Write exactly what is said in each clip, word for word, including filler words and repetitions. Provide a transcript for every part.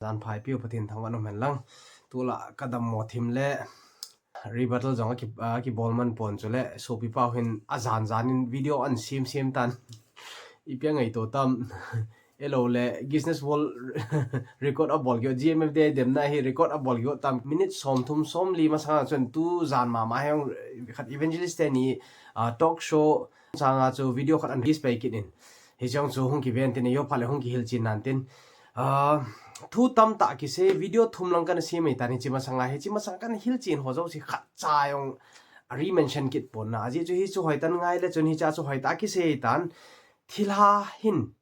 Jan phai piu Pathen thangvah in um hen lang. Tulai ka dammo thim le rebuttal jong a ki, a kibol man pon chule sopi pau hin ajan jan in video ana sem sem tan. Ipi a ngaito tam. Elo le Guinness World Record abol kit, G M F D I demna hi record abol kit tam. Minute som thum som li masanga chun tujan mama hi khat evangelist teni, ah, talk show sanga chu video khat ana release pai kit in. Hiche jong chu hung kiven tin, eiho phat le hung kihilchen nan tin. Ah, thu tamtah kisei, video thum lang kana sem ahitan hiche masanga, hiche masanga kana hilchen ho jouse khatcha jong a re-mention kit pon na. Ajeh chu hichu hoitah ngai le chun hiche chu hoitah kisei tan. Thilha hin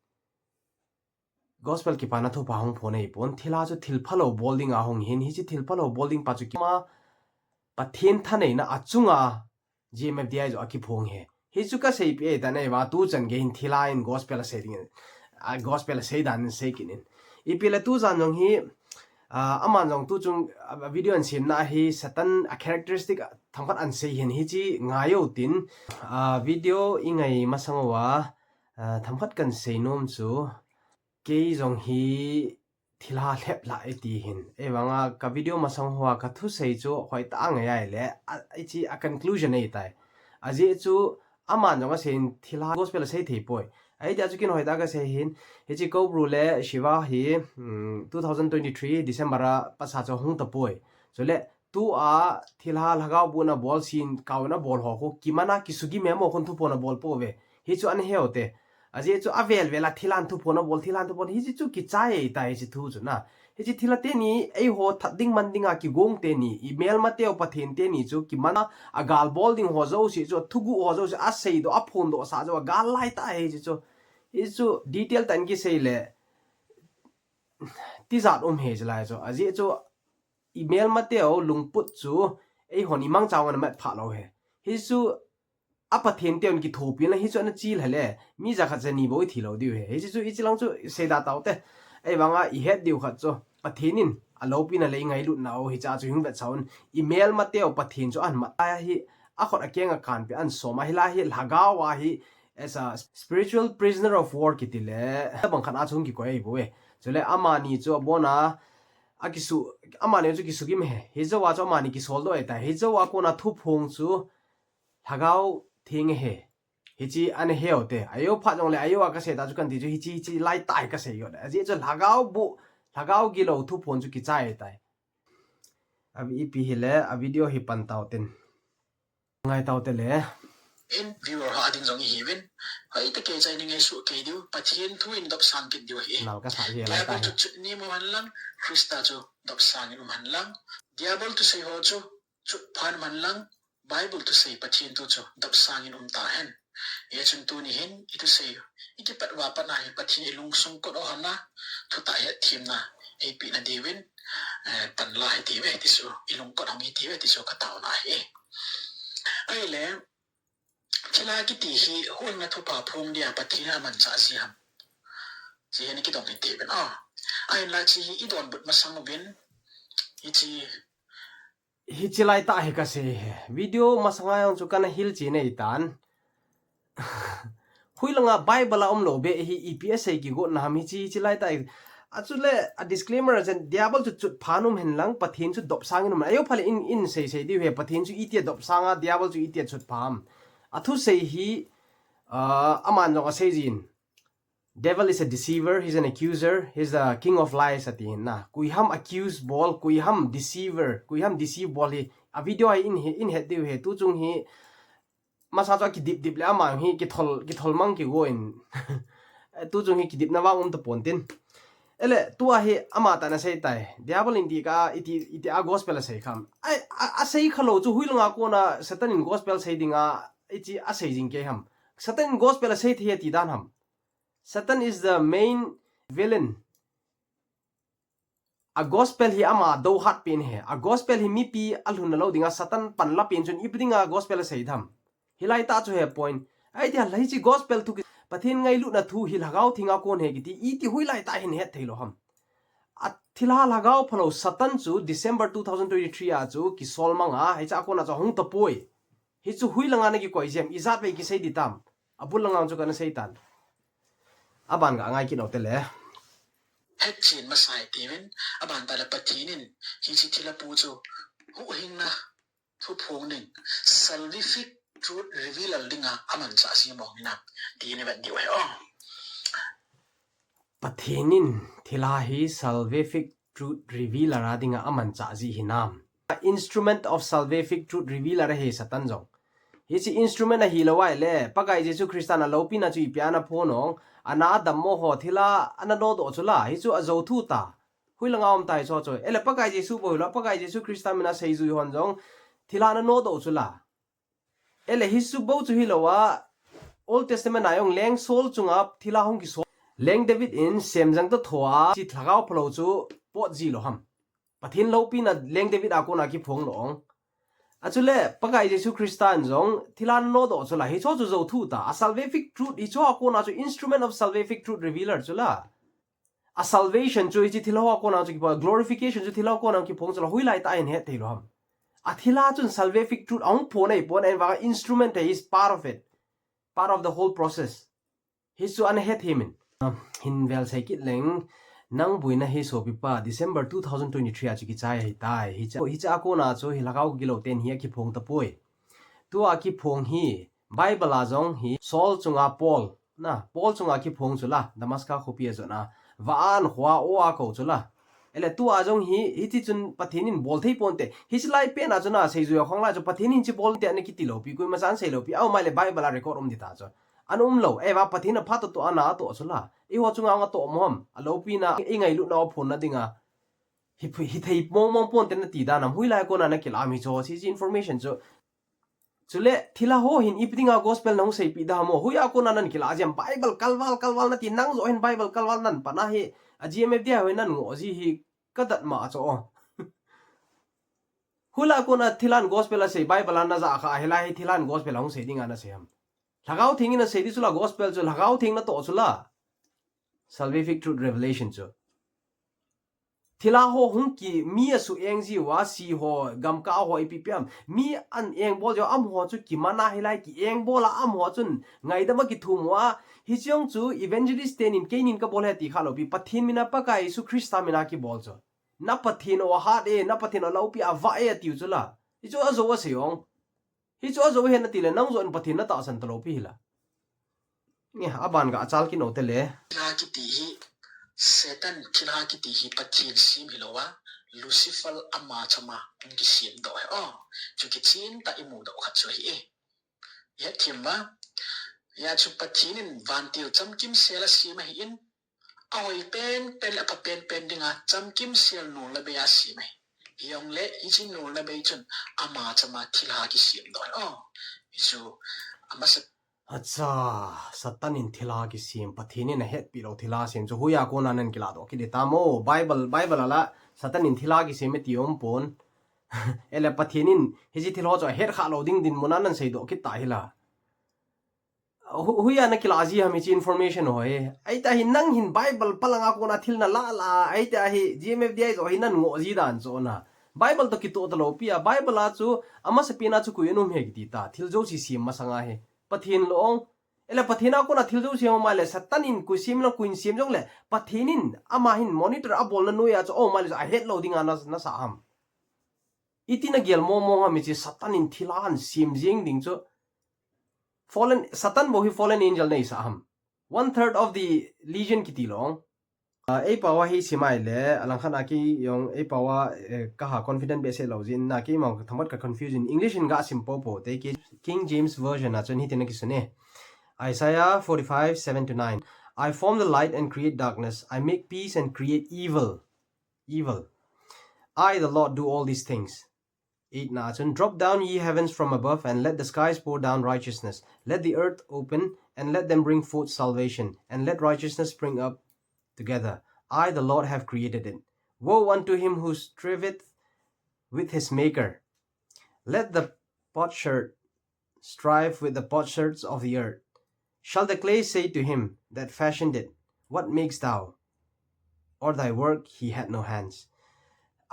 Gospel kipana thupha hung phong ahi pon, thilha chu thil phalou bol dinga hung hin, hiche thil phalou bol ding pa chu kima Pathen thaneina a chunga G M F D I jong a kiphong ahi. Hichu ka seipeh ahitan, ahivang tuchan gei hin thilha in gospel asei ding, a gospel asei dan in sei kit in. Ipi le tujan jong hi, ah, aman jong tuchung, ah, video ana semna hi Satan a characteristic themkhat ana sei hin hiche ngai utin, ah, video i ngai masang uva, ah, themkhat kana sei nom chu, kei jong hi thilha lhep lah e ti hin. Ahivanga ka video masang hoa ka thusei chu hoitah a ngai ahile, a, hiche a conclusion ahitai. Ajeh chu aman jong asei in thilha gospel asei thei poi. Ahi tia chu kin hoitah a kasei hin, hiche Cobra le Shiva hi, um, two thousand twenty-three December a pasa chu hung tapoi. Chule tua thilha lhagao bohna bol sin kauna bol ho khu kimana kisugim e mo khun thuphon abol pouve. Hichu ana he ute. Ajeh chu avel vel a thilhan thuphon abol, thilhan thuphon, hiche chu kichai ahitai hiche thu chu na. Hiche thilha teni eiho that ding man dinga kigong teni, i melmateu Pathen teni chu kimana agal bol ding ho jouse chu, athuguh ho jouse, aseidoh, aphondoh sah joh agal laitah ahi hiche chu. Hichu detail tah in kisei le tijat um ahi hiche lai chu. Ajeh chu i melmateu lungput chu eihon i mangcha uva ana mat phah lou ahi. Hichu a Pathen teuvin kithopi le hichu ana chil hile, mi jakhat jani bou i thi lou diu ahi. Hiche chu hiche lang chu seida taute. Ahivanga i het diu khat chu Pathen in aloupina le i ngailutna u hiche chu hung vetsah un, i melmateu Pathen chu ana mat ahi, akhut akeng akanpeh ana som ahi, hilai hi lhagao ahi, as a spiritual prisoner of war kiti le, tabang khat a chu hung kikoi ahi bou e. Chule amani chu abona akisu, amani chu kisugim ahi. Hijouva chu amani kisoldoh ahitai. Hijouva kona thuphong chu lhagao theng ahi. Hiche ana he ute. Ajou phat jongle ajou a kasei ta chu kanti chu hiche, hiche laitah hi kasei ute. Ajeh chu lhagao boh, lhagao gilou thuphon chu kichai ahitai. A ipi hile, a video hi pan tautin. Ngai taute le. In viewer ho a ding jong ihiuvin. Hoitah kei chai ni ngaisuh kei diu, Pathen thu in dopsang kit diu ahi. Nal kasah hi lai Bible tai. Chu chutnem um hen lang, Christa chu dopsang in um hen lang. Diabol thusei ho chu chutphan um hen lang, Bible thusei Pathen thu chu dopsang in um tahen. Hichun tuni hin i thusei, i kipat uva pat a hi Pathen i lungsung kot u hon a, thutah hetthemna eipeh na diuvin, eh, pan la hitiuve ti chu, i lungkot hong hitiuve ti chu ka taona ahi. Ahile, thilha kiti hi huhhingna thupha phong dia Pathen in amanchah ji ham? Hiche hi ana kidong hitiuvin a. Ahinla hiche hi i donbut masang uvin, hiche hiche laitah hi kasei ahi. Video masanga jong chu kana hilchen ahitan. Huilanga Bible a umlou beh hi ipi asei kigotna ham hiche, hiche laitah hi. Achule a disclaimer a chen, Diabol chu chutphan um hen lang, Pathen chu dopsang in um. Ajou phat le in, in sei sei diu ahi, Pathen chu itia dopsang a, Diabol chu itia chutpha ham. Athusei hi, ah, aman jong asei jin. Devil is a deceiver, he's an accuser, he's the king of lies, ati hin na. Koi ham accuse bol, koi ham deceiver, koi ham deceive bol hi. A video hi in, in het diu ahi, tuchung hi masa chu kidip dip le ama hi kithol, kithol mang kigo in. Tuchung hi kidipna vang um tapon tin. Ahile, tua hi ama tah in asei tai. Diabol in ti kha, iti, iti a gospel asei kham. Ai, a, asei khalou chu huilanga kona Satan in gospel sei dinga, hiche asei jing kei ham. Satan in gospel asei thei ati dan ham. Satan is the main villain. A gospel hi ama dohat pen ahi. A gospel hi mipi alhunna lou dinga Satan panla pen chun ipi dinga gospel asei tham. Hilai tah chu ahi point. Ahi tia hiche gospel thu ki, Pathen ngailutna thu hi lhagao thenga kon ahi kiti, iti hoilai tah hin het thei lou ham. A thilha lhagao phalou Satan chu December two thousand twenty-three a chu kisol manga, hiche a kona chu hung tapoi. Hichu hoilanga na kikoi jiem, ijat vei kisei ding tam. Abul langa chu kana sei tan. Aban ka ngai kit u te le. hetchen masa e tiuvin, aban tah le Pathen in hiche thilha pu chu huhhingna thuphong ding, salvific truth revealer dinga amanchah ji mong hinam, ti i vet diu ahi. Pathen in thilha hi salvific truth revealer a dinga amanchah ji hinam. Instrument of salvific truth revealer ahi Satan jong. Hiche instrument ahilou ahile, Pakai Jesu Christan aloupina chu ipi a ana phon ong, ana dammo ho thilha ana nodoh chu la, hichu ajou thu ta. Hoilanga um tai chu chu. Ele Pakai Jesu bou hilou, Pakai Jesu Christa mina seijui hon jong thilha ana nodoh chu la. Ele hichu bou chu hilou a, Old Testament a jong leng Saul chunga thilha hung kisol. Leng David in semjang toh thoa, hiche lhagao phalou chu pot ji lou ham. Pathen loupina leng David a kona kiphong lou ong. Achule, Pakai Jesu Christan jong thilha nodoh chu la, hichu chu jou thu ta. A salvific truth, hichu a kona chu instrument of salvific truth revealer chu la. A salvation chu hiche thilha a kona chu kiphong, glorification chu thilha a kona kiphong chu la, hoilai tah a hin het thei lou ham. A thilha chun salvific truth ahung phon ahi pon, ahivanga instrument ahi, is part of it. Part of the whole process. Hichu ana het himin. Hin vel sei kit leng, nang buina hi sopipa, December two thousand twenty-three a chu kichai ahitai. Hiche, hiche a kona chu hi lhagao gilou ten hi akiphong tapoi. Tua kiphong hi, Bible a jong hi, Saul chunga Paul, na, Paul chunga kiphong chu la, Damascus khopi a jona, va-an khoa o a kou chu la. Ele tua jong hi, hiti chun Pathen in bol thei ponte. Hiche lai pen a chu na, seijui a khong lai chu Pathen in hiche bol te ana kiti lou pi, koima chan sei lou pi, aum ahile Bible a record um ding ta chu. Ana um lou, e va Pathen a phat toh toh ana toh chu la. Eiho chunga anga toh mo ham, aloupina, i ngailutna u phonna dinga. Hi, hithei mong mong ponte nati dan ham, hoilai kona na kilah mi chu, hiche information chu. Chule, thilha ho hin ipi dinga gospel nahung seipeh da ham o, hoiya kona nan kilah ji ham, Bible kalval, kalval nati, nang joh hin Bible kalval nan pan ahi, a G M F D I ho hin nan ngoh ji hi, ka dat ma chu o. Hoilai kona thilhan gospel asei, Bible a na ja kha, hilai hi thilhan gospel ahung sei dinga na sei ham. Lhagao Theng in asei di chu la gospel chu, Lhagao Theng natoh chu la. Salvific truth revelation chu. Thilha ho hung ki mi asuh eng jiuva, si ho, gamkah ho ipi ipi ham. Mi an engbol jiu amaho chu kiman a hilai ki engbol a amaho chun ngaidam a kithum uva. Hiche jong chu evangelist tenin keinin kabol ahi ti kha lou pi. Pathen mina Pakai Jesu Christa mina kibol chu. Na Pathen u ahat e, na Pathen u aloupia avah e atiu chu la. Hichu ajou asei ong. Hichu ajou ahi nati le, nang joh in Pathen natahsan talou pi hila. Nge, aban ga achal kit u te le. Thilha kiti hi, Satan thilha kiti hi Pathen sem hilou a, Lucifer ama chama hung kisem doh ahi. O, chu kichen tah imu doh khat chu ahi e. Hethem uva, hia chu Pathen in vantil chamkimsel asem ahin, ahoi penpen le apha penpen dinga chamkimsel nolna bei asem ahi. Hijongle, hiche nolna bei chun ama chama thilha kisem doh ahi. O, hichu amasa. Acha, Satan in thilha kisem, Pathen in ahetpeh lou thilha sem chu hoiya kona nan kilah doh kit di tam o. Bible, Bible a la, Satan in thilha kisem e ti um pon. Ele Pathen in, hiche thil ho chu ahet kha lou ding dinmun a nan seidoh kit ta hila. Hu-, hoiya na kilah ji ham hiche information ho hi. Ahi ta hi nang hin Bible palanga kona thil na lah lah a, ahi ta hi G M F D I joh hi nan ngoh ji dan chu na. Bible toh kitoh talou pi a, Bible a chu amasapen a chu koi ana um e kiti ta. Thil jouse sem masanga hi Pathen lou ong. Ele Pathen a kona thil jouse um ahile Satan in koi sem lang koi sem jongle Pathen in ama hin monitor abolna noiya chu um ahile chu ahet lou dinga na, nasah ham. Iti na gel mong mong ham hiche Satan in thilha ana sem jing ding chu. Fallen, Satan bou hi fallen angel na isah ham. One third of the legion kiti lou ong. Ah, ei pao a hi sim ahile, alangkhat a kei jong ei pao a, eh, kaha confident behseh lou jeh in na keima themkhat ka confusion. English in ga sim popo te, King James Version a chun hitin akisun e. Isaiah forty-five, seven to nine. I form the light and create darkness. I make peace and create evil. Evil. I, the Lord, do all these things. Eight na chun, drop down, ye heavens, from above, and let the skies pour down righteousness. Let the earth open, and let them bring forth salvation, and let righteousness spring up together. I, the Lord, have created it. Woe unto him who striveth with his Maker. Let the potsherd strive with the potsherds of the earth. Shall the clay say to him that fashioned it, what makest thou? Or thy work he had no hands.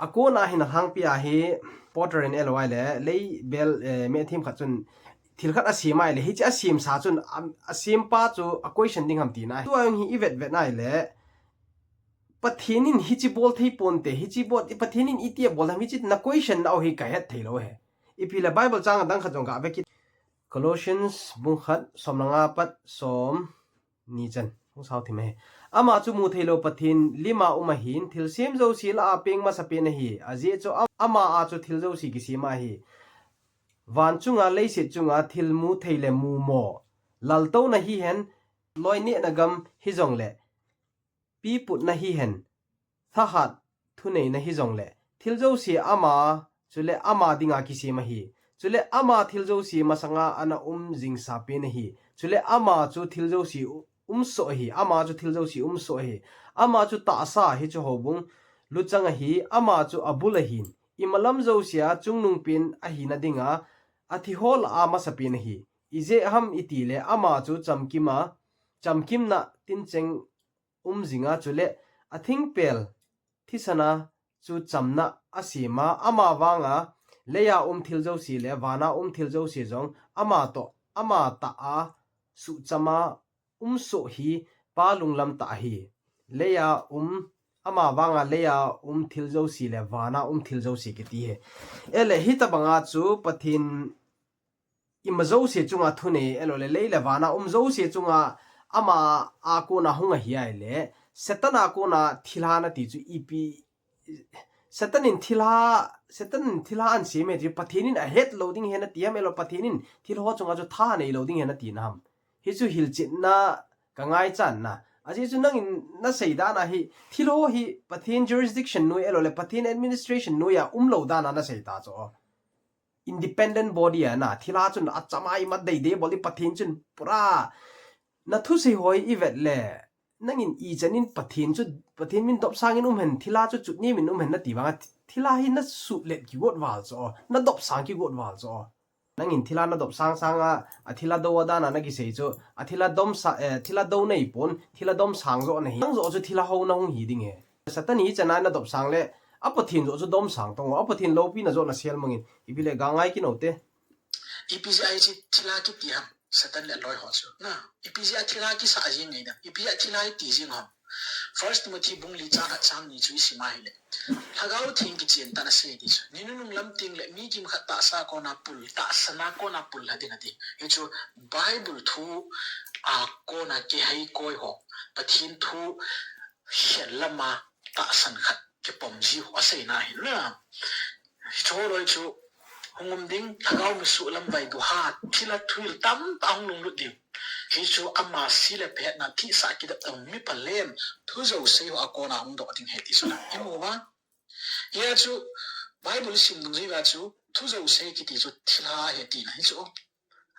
Akona hin alhangpi a hi potter in eloi le, lei bel, eh, me thim khat chun thil khat asem ahile, hiche asemsa chun, am, asempa chu a question ding ham tina. Tua hi i vet vet ahile, Pathen in hichi bol thei ponte, hichi bol, Pathen in iti abol ham, hichi na question nau hi kahet thei lou ahi. Ipi le Bible chang adang khat jong gave kit. Colossians bung khat, som le nga apat som ni chan. Hung sao thim ahi. Ama chu mu thei lou Pathen lim a um ahin, thilsem jouse lah a peng masapen ahi. Ajeh chu a-, ama a chu thil jouse kisem ahi. Van chunga, leiset chunga thil mu thei le mumo, laltouna hihen, loinehna gam hijongle, piputna hihen, thahat thuneina hijongle, thil jouse ama, chule ama dinga kisem ahi. Chule ama thil jouse masanga ana um jingsapen ahi. Chule ama chu thil jouse u-, umsoh ahi. Ama chu thil jouse umsoh ahi. Ama chu tahsa, hichu houbung luchang ahi. Ama chu abul ahin, imalam jousea chungnungpen ahina dinga, athiho lah a masapen ahi. Ijeh ham itile ama chu chamkima, chamkimna tincheng um jinga, chule athingpel thisana chu chamna asema, ama vanga leia um thil jouse le vana um thil jouse jong ama toh, ama tah a suhchama umsoh hi Pa lunglam tah ahi. Leia um, ama vanga leia um thil jouse le vana um thil jouse kiti ahi. Ele hitabanga chu Pathen ima jouse chunga thunei, elo le lei le vana um jouse chunga ama a kona hung ahi ahile, Satan a kona thilha nati chu ipi, Satan in thilha, Satan in thilha asem e ti, Pathen in ahet lou ding ahi nati ham, elo Pathen in thilho chunga chu tha nei lou ding ahi nati nam? Hichu hilchetna kangaichatna. Ajeh chu nangin nasei dan ahi, thilho hi Pathen jurisdiction noi, elo le Pathen administration noi a umlou dan a nasei ta chu. Independent body a na, thilha chun achama ima deidei bol ding, Pathen chun pura. Nathusei ho ivet le, nangin ichan in Pathen chu, Pathen min dopsang in um hen, thilha chu chutni min um hen nati vanga, thi-, thilha hi nasuhlet kigot val chu, nadopsang kigot val chu. Nangin thilha nadopsang sanga, athilha dou a dan a nakisei chu, athilha domsa-, eh, thilha dou nei pon, thilha domsang joh nahi. Nang joh chu thilha ho nahung hi ding ahi. Satan hi chana nadopsang le, a Pathen joh chu domsang tong, a Pathen loupina joh nasel mangin, ipi le ga ngai kit u te. Ipi jeh a hichi thilha kiti ham, Satan le aloi ho chu. Na, ipi jeh a thilha kisah jing ngai dam, ipi jeh a thilha iti jing ham. First Timothy bung li chang khat chang ni chu isim a ahile, Lhagao Theng kichen tah in asei ti chu, ni nunung lam teng le mi kimkhat tahsa kona pul, tahsan a kona pul lha ding ati. Hichu Bible thu a kona kihei koi ho, Pathen thu khel lama tahsan khat kipom ji ho aseina ahi na. Hichu loi chu hung um ding, Lhagao misuh lamvai duha, thilha thuhil tamtah hung lunglut ding. Hichu ama si le phetna, thihsa kidep tah, mi phalhem, thu jouse ho a kona hung doh ding ahi ti chu na. Imu uva? Hia chu Bible isim dungjui uva chu thu jouse kiti chu thilha ahi tina. Hichu.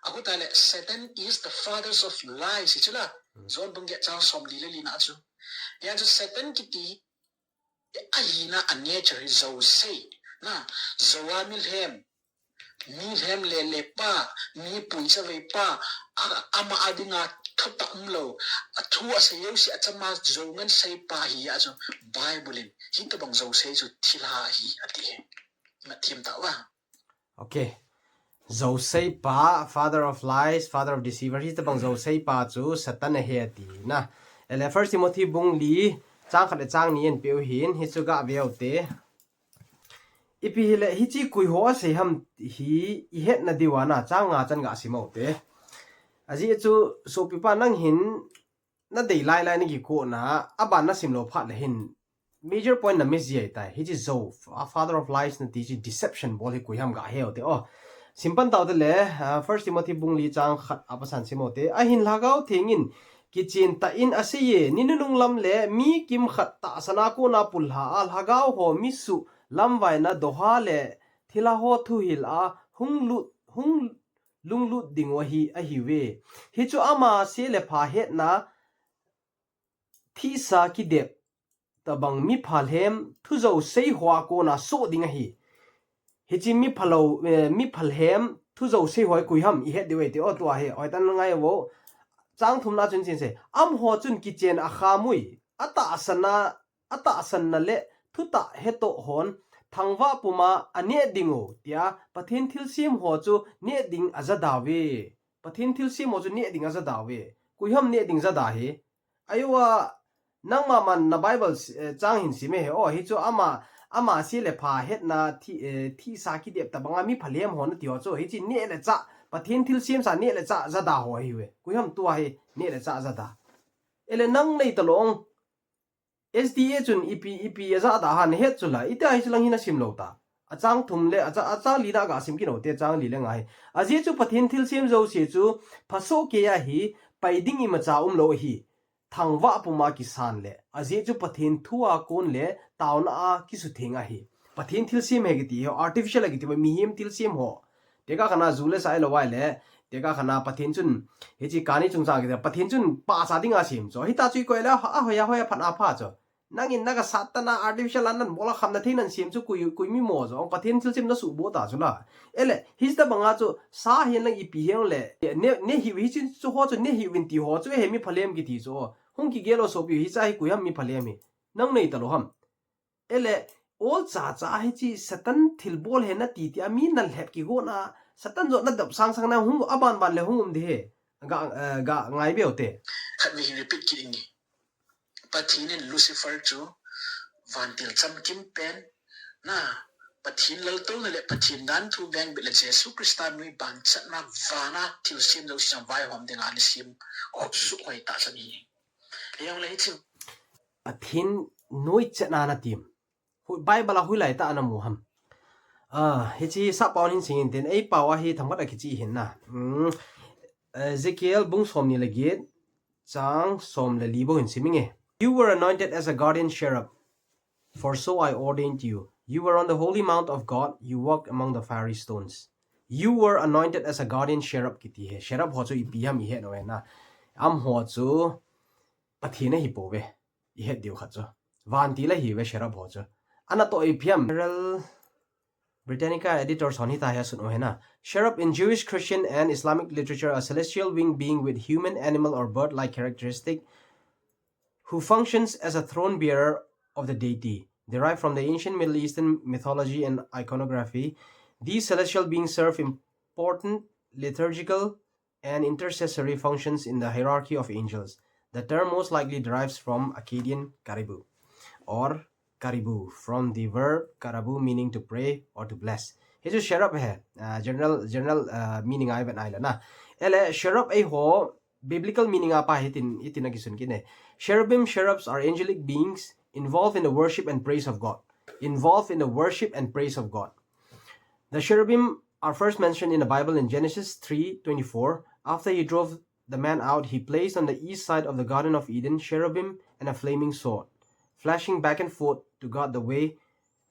Achuti le, Satan is the fathers of lies, hichu la. Hmm. John bung get chang som li le li na chu. Hia chu Satan kiti ahina a nature hi jouse. Na, jou a mi lhem, mi lhem le le pa, mi pui chavei pa, a, ama a dinga thutah umlou, a thu asei jouse achama jou ngen sei pa hi a chu Bible in, hitabang jouse chu thilha ahi ati. Na thim ta uva. Okay. Jouse pa, father of lies, father of deceiver, hitabang jouse pa chu Satan ahi ati na. Ele First Timothy bung li, chang khat le chang ni in pe u hin, hichu ga ve u te. Ipi hile, hichi koi ho asei ham hi ihetna diu a na, chang nga chan ga sim u te. Ajeh chu, sopi pa nang hin, nadei lai lai nakikona, aban nasim lou phat le hin, major point na miss ji ahitai. Hichi jou, a father of lies nati chi deception bol hi koi ham ga he u te. Oh, sim pan tau te le, ah, First Timothy bung li chang khat a pasan sim u te. Ahin Lhagao Theng in, kichen tah in asei e, ni nunung lam le, mi kimkhat tahsan a kona pul lha a, Lhagao ho misuh lamvaina doha le, thilha ho thuhil a, hung lut, hung lunglut ding u ahi, ahiuve. Hichu ama se le pha hetna, thihsa kidep tabang mi phalhem thu jouse ho a kona soh ding ahi. Hichi mi phalou, eh, mi phalhem thu jouse ho koi ham ihet diu ahi ti o tua hi. Oi tan ngai vo. Chang thum na chun chin se. Amaho chun kichen a khamui. Atahsan a, atahsanna le thutah hetoh hon thangvah puma aneh ding u tia Pathen thilsem ho chu neh ding ajada uve. Pathen thilsem ho chu neh ding ajada uve. Koi ham neh ding jada hi. Ayo a Nangma man na Bible si-, eh, chang hin sim e he. O, hichu ama, ama se le pha hetna thi, eh, thisa kidep tabanga mi phalem ho nati ho chu. Hichi neh le chah, Pathen thilsemsa neh le chah jada ho ahiuve. Koiham tua hi neh le chah jada. Ele nang nei talong. S D A chun ipi, ipi ajada ham nahet chu la. Ita hichu lang hin nasim lou ta. Achang thum le, acha-, achang li na ga sim kit u te, achang li le nga hi. Ajeh chu Pathen thilsem jouse chu, phasoh keiya hi, pai ding imacha umlou ahi. Thangvah puma kisan le, ajeh chu Pathen thu a kon le, taona a kisutheng ahi. Pathen thilsem ahi kiti ho, artificial ahi kiti ho, mihem thilsem ho. Tekah khat na ju le sa ilou vai le, tekah khat na Pathen chun, hichi kani chungchang kiti, Pathen chun pasa dinga sem chu. Hita chu ikoi le, a, a, hoiya, hoiya phat a pha chu. Nangin naga Satan a artificial a nan bol a khamna thei nan sem chu koi, koi mi mo chu. Ong Pathen thilsem na suboh ta chu la. Ele, hichi tabanga chu sa hin lang ipi hijongle. Ne, ne hiu hichi chu ho chu ne hiuvin ti ho chu he mi phalem kiti chu. Hung kigel o sopi hicha hi koiham mi phalem hi. Nang nei talou ham. Ele, ol chacha hichi Satan thilbol he nati ti a mi nan lhep kigona. Satan jong nadop sangsang na hung aban ban le hung um ding he. Ga, eh, ga ngai be u te. Khat vei hin repeat kit inge. Pathen in Lucifer chu vantil chamkim pen na, Pathen laltouna le Pathen danthu vengbit le Jesu Christa nuiban chatna vana thilsem jouse chang vaihom dinga ana sem khutsuh hoi tah chan ahi. Hijongle hichi Pathen nuichatna na tim. Hu-, Bible a hoilai tah a namu ham. Ah, hichi sappao hin sing in tin, eipao a hi themkhat a kichih hin na. Mm, Ezekiel bung somni le get, chang som le li bou hin sim inge. You were anointed as a guardian cherub, for so I ordained you. You were on the holy mount of God, you walked among the fiery stones. You were anointed as a guardian cherub kiti he. Cherub ho chu ipi ham ihet u hena. Amaho chu Pathen ahi pouve. Ihet diu khat chu. Vantil ahiuve cherub ho chu. Ana toh ipi ham. General Britannica editor hon hiti hi asun u hena. Cherub in Jewish, Christian, and Islamic literature, a celestial winged being with human, animal, or bird-like characteristic who functions as a throne bearer of the deity, derived from the ancient Middle Eastern mythology and iconography. These celestial beings serve important liturgical and intercessory functions in the hierarchy of angels. The term most likely derives from Akkadian karibu, or karibu, from the verb karabu, meaning to pray or to bless. Hichu cherub he, uh, general, general, uh, meaning a ivet nai le na. Ele cherub eiho biblical meaning a pa hitin, hitin akisun kit e. Cherubim, cherubs are angelic beings involved in the worship and praise of God. Involved in the worship and praise of God. The cherubim are first mentioned in the Bible in Genesis three twenty-four. After he drove the man out, he placed on the east side of the Garden of Eden cherubim and a flaming sword, flashing back and forth to guard the way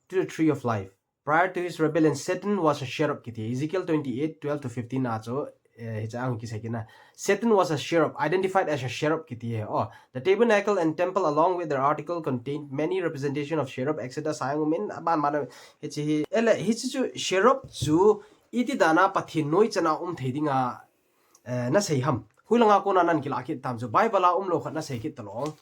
to the tree of life. Prior to his rebellion, Satan was a cherub kiti. Ezekiel twenty-eight, twelve to fifteen a chu, eh, hicha hung kisei kit na. Satan was a cherub, identified as a cherub kiti he. Oh, the tabernacle and temple along with their article contained many representation of cherub, Exodus a hung um in, aban ban hichi hi. Ele, hichi chu cherub chu iti dan a Pathen nuichatna um thei dinga, eh, nasei ham. Hoilanga kona nan kilah kit tam chu Bible a umlou khat nasei kit talou.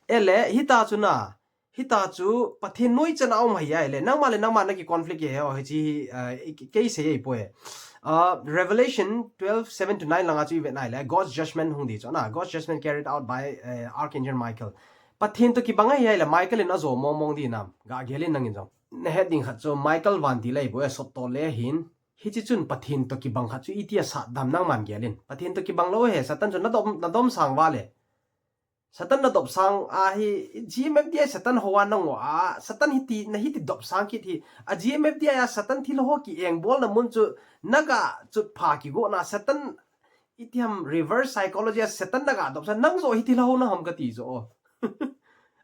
Ele, hita chu na, hita chu Pathen nuichatna um ahi a ele. Nangma le nangma naki conflict e he, oh, hichi hi, eh, i, kei sei ei poi. Uh, Revelation twelve, seven to nine langa chu ivet nai le, God's judgment hung di chu na, God's judgment carried out by, eh, Archangel Michael. Pathen toh kibang ahi a ele, Michael in ajo mong mong di nam, ga gel in nangin jong. Nahet ding khat chu Michael vantil ahi bou e, sot toh le ahin. Hichi chun Pathen toh kibang khat chu iti asat dem nangman gel in. Pathen toh kibang lou he, Satan chu nadom, nadom sang vale. Satan nadop sang a hi, G M F D I Satan hoa nangoh a, Satan hiti, nahiti dop sang kit hi. A G M F D I a Satan thilha ho kiengbol na mun chu, naga chutpha kigo na Satan, iti ham reverse psychology a Satan naga dop sang, nang jo hi thilha ho naham kati jo.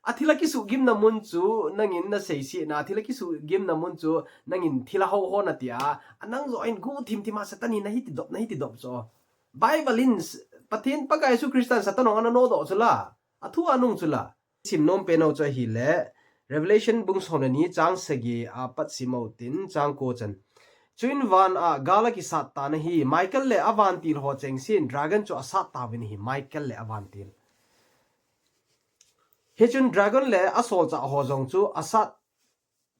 A thilha kisuhgim na mun chu, nangin nasei si na, a thilha kisuhgim na mun chu, nangin thilha ho ho nati a, a nang jo in gu thim thim a Satan hi nahiti dop, nahiti dop jo. Bible in s-, Pathen Pakai Jesu Christa in Satan hung ana nodoh chu la. Athu anung chu la. Sim nom pen u chu ahile, Revelation bung som le ni chang sagi a pat sim u tin chang ko chan. Chuin van a gal a kisat tana hi, Michael le avantil ho chengse in dragon chu asat tauvin ahi, Michael le avantil. Hichun dragon le asolchah ho jong chu asat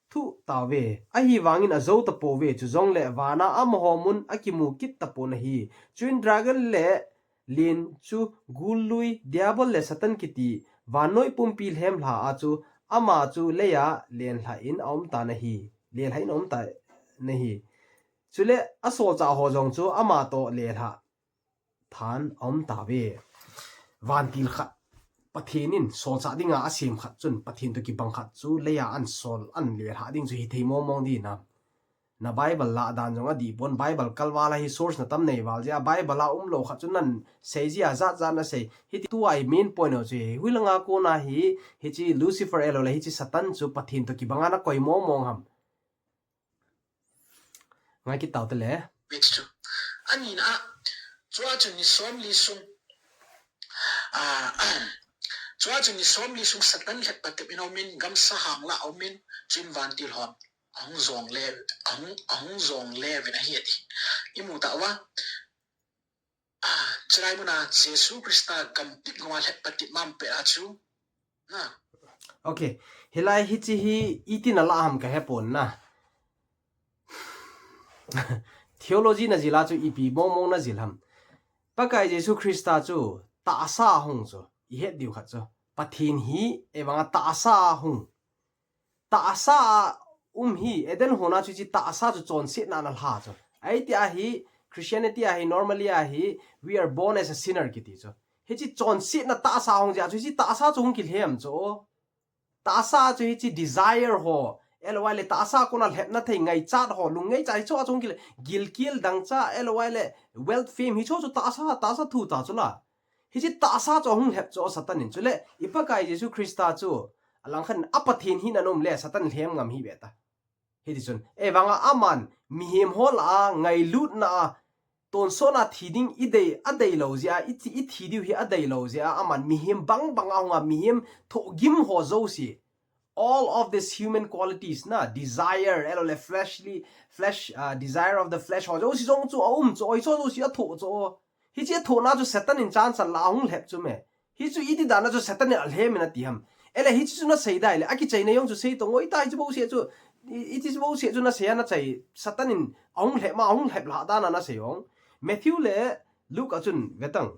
thuh tauve. Ahivangin ajo tapouve, chujongle vana amaho mun akimu kit tapon ahi. Chuin dragon le lien chu gul lui, Diabol le Satan kiti, Vannoi pumpi lhem lha a chu ama chu leiya lenlha in a um ta na hi. Lenlha in a um ta na hi. Chule a solchah ho jong chu ama toh lenlha than a um ta ve. Vantil khat Pathen in solchah dinga a sem khat chun Pathen toh kibang khat chu leiya an sol an lenlha ding chu hi thei mong mong di na. Na Bible lah dan jong a di pon, Bible kalval a hi source na tam nei val jia, Bible a um lo khat chu nan sei jia jat jat na sei. Hiti tua i main point ho chu hi. Hui langa kona hi, hichi Lucifer elo le hichi Satan chu Pathen toh kibanga na koi mong mong ham. Ngai kit tau te le. Page two. Ani na, chua chu ni som li sung. Ah, chua chu ni som li sung Satan lhep patep in a um in, gamsa hang la a um in, chin vantil hon ahung jong le, ahung, ahung jong le vin ahi ati. I mu ta uva. Ah, chulai muna Jesu Christa gam pit gonga lhep patep mam pe a chu. Na. Okay. Hilai hichi hi iti na la ham ka he pon na. Theology na jila chu ipi mong mong na jil ham. Pakai Jesu Christa chu tahsa hung chu i het diu khat chu. Pathen hi evanga tahsa hung. Tahsa a um hi, Eden hona chu hichi tahsa chu chonsetna na lha chu. Ai ti a hi, Christianity a hi, normally a hi, we are born as a sinner kiti chu. Hichi chonsetna tahsa hung jia chu, hichi tahsa chu hung kilhem chu. Tahsa chu hichi desire ho, eloi le tahsa kona lhepna thei ngaichat ho, lung ngaichat hi chu a chu hung kile, gilkial dangchah, eloi le wealth fame hi chu chu tahsa, tahsa thu ta chu la. Hichi tahsa chu ahung lhep chu Satan in. Chule, i Pakai Jesu Christa chu, alang khan a Pathen hina nom le Satan lhem ngam hi ve ta. Hiti chun, evanga aman, mihem ho la a, ngailutna a, tonsot na thi ding i dei, a dei lo jia, i thi, i thi diu hi a dei lo jia, aman, mihem bang bang a hunga, mihem thohgim ho jouse. All of these human qualities na, desire, elo le fleshly, flesh, uh, desire of the flesh ho jouse jong chu a um chu, oi chu jouse a thoh chu. Hichi a thohna chu Satan in chan chan la ahung lhep chu me. Hichu iti dan a chu Satan in a lhem in ati ham. Ele hichi chu na sei dai le, a kichaina jong chu sei to ngoi ta hichi bo se chu. I, iti chu bo se chu na sei a na chai. Satan in ahung lhep ma, ahung lhep la dan a na sei ong. Matthew le Luke a chun vetang.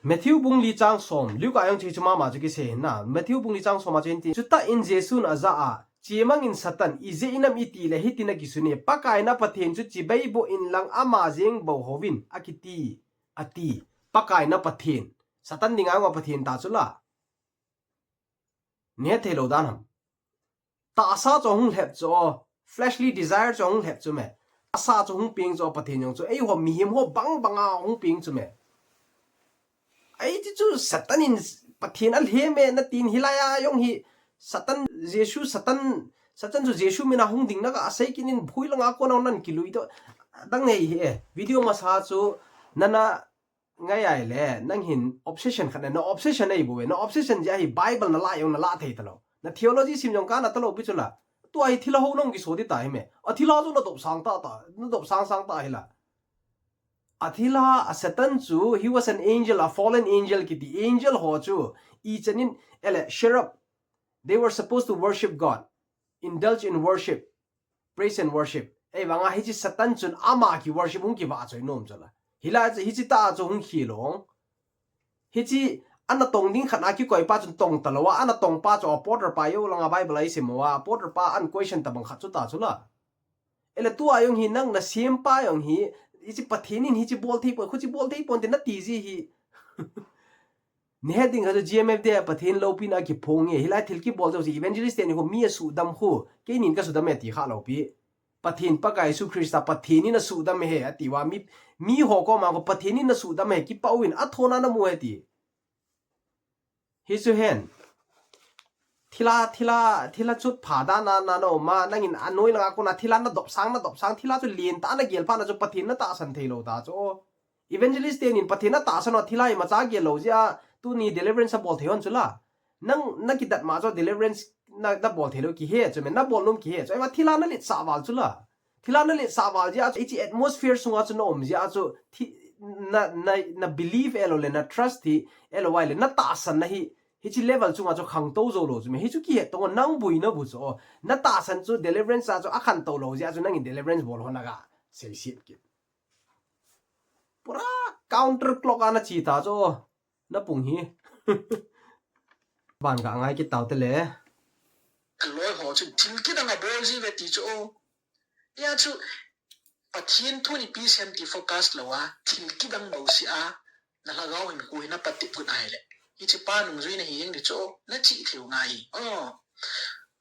Matthew bung li chang som, Luke a jong chu hichu mama chu kisei hin na. Matthew bung li chang som a chu hin ti. Chuta in Jesun a ja a, chemang in Satan, ijeh inem iti le hiti na kisun e, Pakai na Pathen chu chibai boh in lang ama jeng bou hovin, a kiti, a ti. Pakai na Pathen. Satan dinga Pathen ta chu la. Ne thei lo dan ham. Tahsa chu hung lhep chu, fleshly desire chu hung lhep chu me. Tahsa chu hung peng chu Pathen jong chu. Eiho mihem ho bang banga hung peng chu me. Ai ti chu Satan in Pathen a lhem e na tin hilai a jong hi Satan, Jesu, Satan, Satan chu Jesu mina hung ding na ka asei kin in bhui langa kona nan kilui to. Dang nei hi e. Video masa chu nana ngai ai le, nang hin obsession khat na, na obsession ei bu e, na obsession jia hi Bible na la jong na la thei ta lo. Na theology sim jong ka na ta lo pi chu la. Tua hi thilha ho nong kiso di ta hi me. A thilha chu na dop sang ta ta, na dop sang sang ta hi la. A thilha, a Satan chu, he was an angel, a fallen angel kiti angel ho chu. I chanin, ele, cherub. They were supposed to worship God, indulge in worship, praise and worship. Ei vanga hichi Satan chun ama ki worship hung ki va choi nom chu la. Hila hichi ta chu hung khi long. Hichi ana tong ding khat a kikoi pa chun tong ta lo a, ana tong pa chu apostle pa jong langa Bible a i sim uva, apostle pa an question tabang khat chu ta chu la. Ele tua jong hi nang na sem pa jong hi, hichi Pathen in hichi bol thei pon, khuchi bol thei pon ti na ti ji hi. Ni he ding kha chu G M F D a Pathen loupina kiphong e, hilai thil kibol jouse evangelist te ni khu mi a sudam khu, keinin ka sudam e ti kha lo pi. Pathen Pakai Jesu Christa Pathen in a sudam e he, ati uva mi, mi ho koma khu Pathen in a sudam e, kipah uvin, a thona na mu e ti. Hichu hen. Thila, thila, thila chut pha dan a na no ma, nangin a noi langa kona thila na dop sang, na dop sang, thila chu lien ta na gel pha na chu Pathen na tahsan thei lo ta chu. Evangelist te nin Pathen na tahsan o thila imacha gel lo jia, tuni deliverance a bol thei hon chu la. Nang na kidat ma chu deliverance na, na bol thei lo kihe chu me, na bol nom kihe chu. Ema thila na litsah val chu la. Thila na litsah val jia chu, hichi atmosphere sunga chu na um jia chu, thi, na, na, na believe elo le, na trust hi, elo vai le, na tahsan na hi, hichi level chunga chu khangtou jou lo chu me, hichu kihe tong nang bui na bu chu, na tahsan chu deliverance a chu a khantou lo jia chu nangin deliverance bol hon a ga, sei sit kit. Pura counter clock a na chi ta chu, na pung hi. Ban ka ngai kit tau te le. Loi ho chu thil kidang a bol ji ve ti chu o. Hia chu Pathian thu ni pi sem ti focus lo a, thil kidang bo si a, na lhagao hin khu hi na patep gun ai le. Hiche pa nungjui na hi jeng di chu o, na chi theu ngai. O.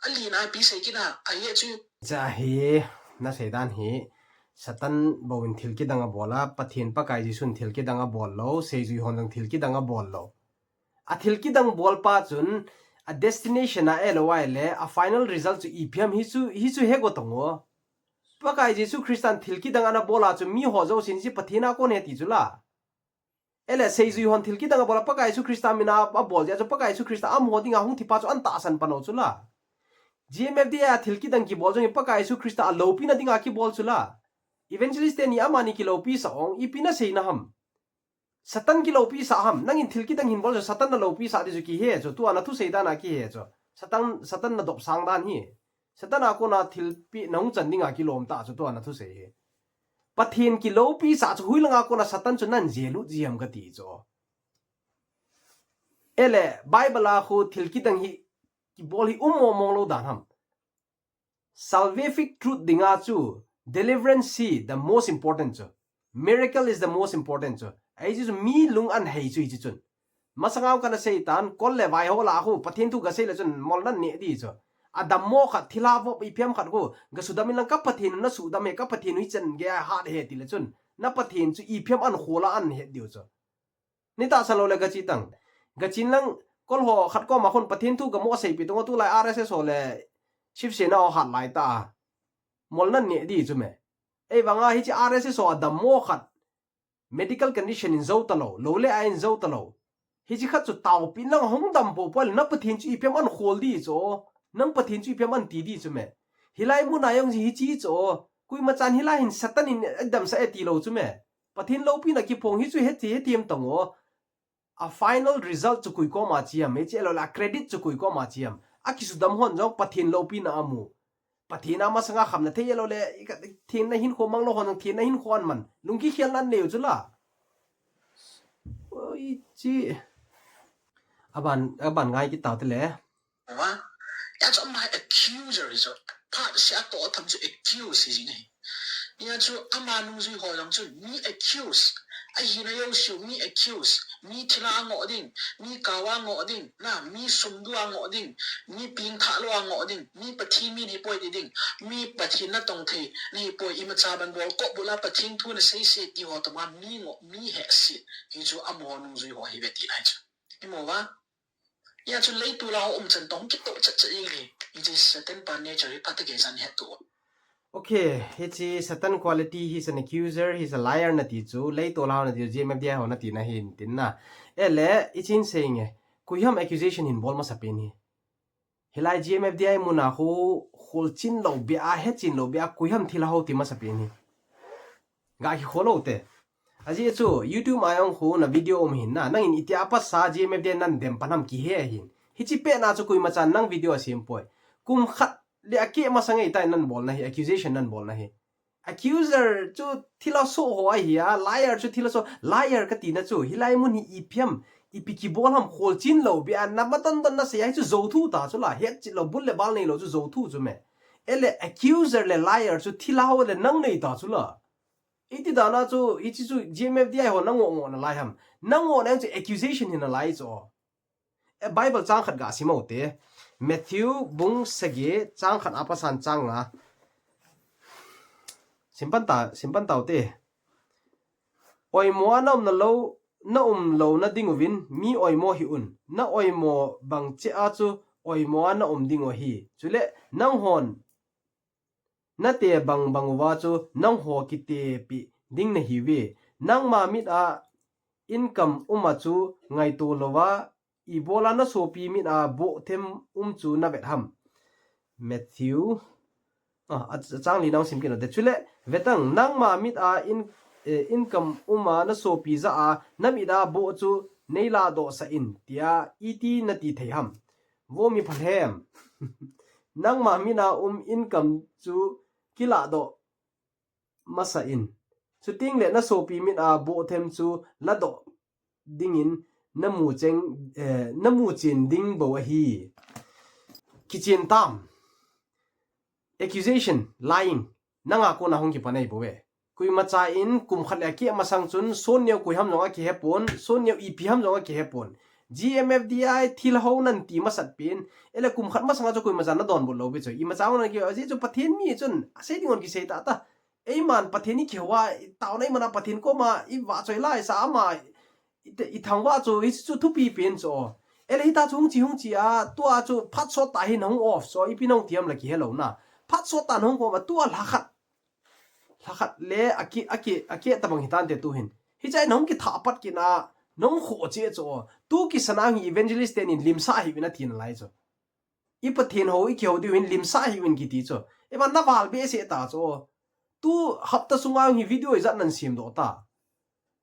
Ali na pi sei kina, a ye chu. Cha hi, na sei dan hi, Satan bo in thil kidang a bol a, Pathian Pakai Jesu in thil kidang a bol lo, seijui hon jong thil kidang a bol lo. A thil kidang bol pa chun, a destination a eloi le, a final result chu ipi ham hi chu, hi chu he go tong o. Pakai Jesu Christan thil kidang ana bol a chu mi ho jousen chu Pathen a kon he ti chu la. Ele seijui hon thil kidang a bol a Pakai Jesu Christa min a, a bol jeh a chu Pakai Jesu Christa amaho dinga hung thi pa chu an tahsan pan u chu la. G M F D I a thil kidang kibol jong hi Pakai Jesu Christa a loupina dinga kibol chu la. Evangelist teni amani kiloupi sah ong, ipi na seina ham. Satan kiloupi sah ham, nangin thil kidang hin bol chu Satan na loupi sah di chu kihe chu, tua na thusei dan a kihe chu. Satan, Satan na dopsang dan hi. Satan a kona thilpeh na hung chan dinga kilom ta chu tua na thusei hi. Pathen kiloupi sah chu hoilanga kona Satan chu nan jelut ji ham kati chu. Ele, Bible a khu thil kidang hi, kibol hi um mong mong lou dan ham. Salvific truth dinga chu, deliverance hi the most important chu. Miracle is the most important chu. Ahi chu mi lung an hei chu hichi chun. Masanga kana sei tan, kol le vai ho la khu, Pathen thu ga sei le chun, mol nan ne di chu. A dammo khat, thilha vop ipi ham khat khu, ga sudam in lang ka Pathen na sudam he, ka Pathen hi chan ge a hat he ti le chun. Na Pathen chu ipi ham an khol a an het diu chu. Ni tahsan lou le ga chi tang. Ga chin lang kol ho khat koma khun Pathen thu ga mo sei pi tong tulai R S S ho le Shiv Sena ho hat lai ta. Mol nan ne di chu me. Ei vanga hichi R S S ho a dammo khat medical condition in jou ta lou, lou le a in jou ta lou. Hichi khat chu taopi lang hung dam po po le na Pathen chu ipi ham an khol di chu. Nang Pathen chu ipi ham an ti di chu me. Hilai mun a jong hichi chu. Koima chan hilai hin Satan in a damsah e ti lou chu me. Pathen loupina kiphong hi chu heti, heti em tang o. A final result chu koi koma chi ham, hichi lou le a credit chu koi koma chi ham. A kisudam hon jong Pathen loupina amu. Pathen a masanga khamna thei lou le, i ka, thenna hinkho mang lou hon jong thenna hinkho an man. Lungkikhelna an nei u chu la. Oi, chi. Aban, aban ngai kit tau te le. Wa, hia chu ama accuser hi chu, phat sia toh tham chu accuse hi jing ahi. Hia chu ama nungjui ho jong chu mi accuse. Ahina jouseu mi accuse. Mi thilha ngoh ding, mi kaoa ngoh ding, na, mi sumdu a ngoh ding, mi pengthah lou a ngoh ding, mi Pathen min hipoi ti ding, mi Pathen natong thei, na hipoi imacha ban bol, kop bula Pathen thu na seise ti ho toma mi ngoh, mi hehse. Hi chu amaho nungjui ho hi ve ti lai chu. Imu va? Hia chu leitol a ho um chan tong kitoh chat chat jing hi. Hichi Satan pa nature hi phatah a kei chan het tu. Okay, hichi Satan quality, he's an accuser, he's a liar na ti chu, leitol a ho na ti chu, G M F D I ho na tina hin tin na. Ele, ichin sei nge, koi ham accusation hin bol masa pen hi. Hilai G M F D I mun a khu, kholchin lou bia, hetchin lou bia, koi ham thilha ho ti masa pen hi. Ga kikhol lou te. Ajeh chu, YouTube a jong khu na video um hin na, nangin itia pasa G M F D I nan dem pan ham kihe hin. Hichi pet na chu koima chan nang video asem poi. Kum khat le akeh masang ei tai nan bol na hi, accusation nan bol na hi. Accuser chu thilha soh ho ahi a, liar chu thilha soh, liar kati na chu, hilai mun hi ipi ham, ipi kibol ham kholchin lou bia, na maton ton na sei a hi chu jou thu ta chu la, hetchet lou, bul le bal nei lou chu jou thu chu me. Ele accuser le liar chu thilha ho le nang nei ta chu la. Iti dan a chu, hichi chu G M F D I ho na ngoh ngoh na lai ham. Na ngoh na chu accusation hi na lai chu. E Bible chang khat ga sim u te. Matthew bung sagi chang khat a pasan chang nga. Sim pan ta, sim pan tau te. Oimo a na um na lou, na um lou na ding uvin, mi oimo hih un. Na oimo bang cheh a chu oimo a na um ding u ahi. Chule, nang hon na te bang bang uva chu nang ho kite pi ding na hiuve. Nangma mit a income um a chu ngaito louva, ibola na sopi mit a boh them um chu na vet ham. Matthew, ah, a, a chang li nang sim kit u te. Chule, vetang, nangma mit a in, eh, income um a na sopi jah a, na mit a boh chu nei ladoh sah in, tia iti na ti thei ham. Vo mi phalhem. Nangma mit a um income chu kiladoh masa in. Chuteng le na sopi mit a boh them chu ladoh dingin namu cheng, eh, namu chen ding bou ahi. Kichen tam. Accusation, lying. Nanga kona hung kipan ahi bouve. Koimacha in kum khat le akeh masang chun, sonneo koi ham jong akihe pon, sonneo ipi ham jong akihe pon. G M F D I thilha ho nan ti masat pen, ele kum khat masanga chu koimacha nadonbut lou pi chu. Imacha hung nan ki, ajeh chu Pathen mi chun, asei ding hon kisei tata. Eiman Pathen i kihou a, i taona i mana Pathen koma, i vahchoi laisa ama, i te, i thangvah chu, hichu thupi pen chu. Ele hita chu hung chi, hung chi a, tua chu phat sot tah hin hung off chu, ipi nahung ti ham la kihe lou na. Phat sot tah nahung koma, tua lhakhat. Lhakhat le, akeh, akeh, akeh tabang hitante tu hin. Hiche a nahung kithah pat kit na, nahung khoh cheh chu. Tu kisan a hi evangelist ten in limsah hih uvin atin alai chu. I Pathen ho i kihou diu hin limsah hih uvin kiti chu. Eiman naval behseh ta chu. Tu hapta sunga hi video ijat nan semdoh ta.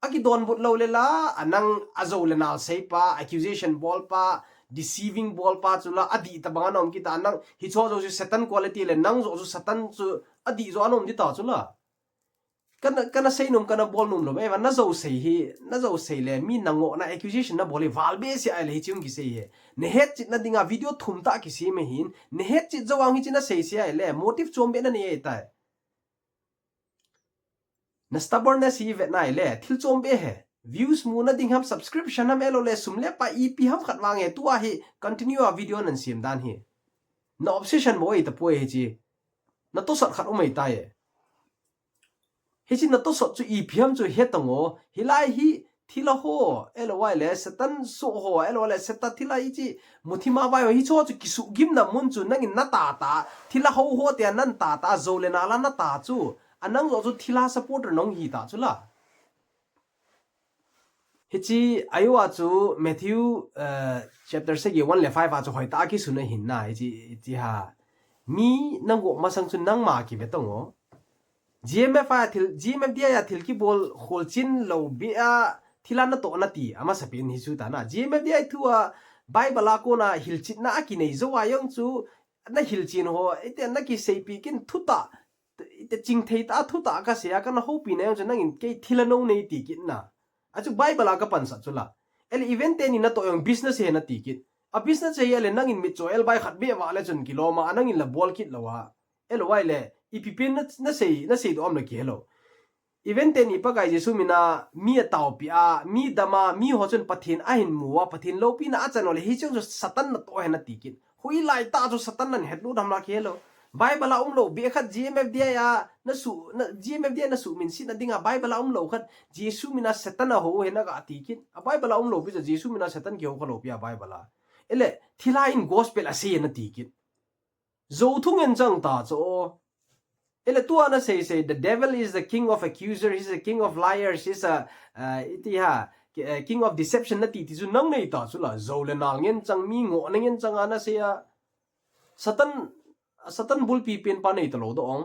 Akidonbut lou le la, anang ajou le nal seipa, accusation bolpa, deceiving bolpa chu la, adih tabang ana um kit ta, nang hicho jouse Satan quality le, nang jouse Satan chu adih jo ana um ding ta chu la. Kana, kana seinom, kana bolnom lou, eiva najou sei hi, najou sei le, mi nangoh na accusation nabol hi, val behseh a le hiche hung kisei hi. Nahetchet na dinga video thum tah kisem ahin, nahetchet jou a hiche nasei sei a le, motive chom beh nanei tai. Na stubbornness hi vet nai le, thil chom beh hi. Views mu na ding ham, subscription ham, elo le sum le pai ipi ham khat vang hi, tua hi continue a video nan sem dan hi. Na obsession bou ahi tapoi hiche. Na tosot khat um ahi tai. Hiche na tosot chu ipi ham chu he tang o. Hilai hi thilha ho, elo le Satan soh ho, elo le Satan thilha hiche muthim a vai ho, hicho chu kisuhgimna mun chu nangin nata ta, thilha ho ho te nan ta ta, jou le nal a nata chu. Anang jo chu thilha supporter nahung hi ta chu la. Hiche ahiuva chu Matthew, eh, chapter sagi one le five a chu hoitah a kisun ahin na, hiche, hiche ha. Mi nangoh masang chu nangma kive tang o. G M F a thil, G M F D I a thil kibol kholchil lou beh a thilha natoh nati, amasapen hi chu ta na. G M F D I thu a Bible a kona hilchetna akinei jou a jong chu nahilchen ho, ite nakiseipi kit thutah, ite chingthei tah a thutah kasei a, kana houpi na jong chu nangin kei thilha nou nei ti kit na. Achu Bible a kapansah chu la. Ele event teni natoh jong business ahi nati kit. A business ahi le nangin mitcho elbai khat beh vah le chun kilom a, anangin la bol kit lou a. Elo le, ipi pen na, nasei, nasei doh am la kihe lou. Event teni Pakai Jesu mina mi ataopi a, mi dam a, mi ho chun Pathen ahin mu a, Pathen loupina achan u le, hiche chu Satan natoh ahi nati kit. Hoilai tah chu Satan nahin hetlut ham la kihe lou. Bible a umlou beh khat G M F D I a nasu, na, G M F D I a nasuhminsetna dinga Bible a umlou khat Jesu mina Satan ahou ahi naga ti kit. A Bible a umlou beh chu Jesu mina Satan kihou khalou pi a Bible a. Ele, thilha in gospel asei nati kit. Jou thungen chang ta chu. Ele tua nasei sei, the devil is the king of accuser, he's the king of liars, he's a, uh, iti ha, ki-, uh, king of deception nati ti chu nang nei ta chu la, jou le nal ngen chang, mi ngohna ngen chang a nasei a. Satan, Satan bulpi pen pa nei talou doh ong.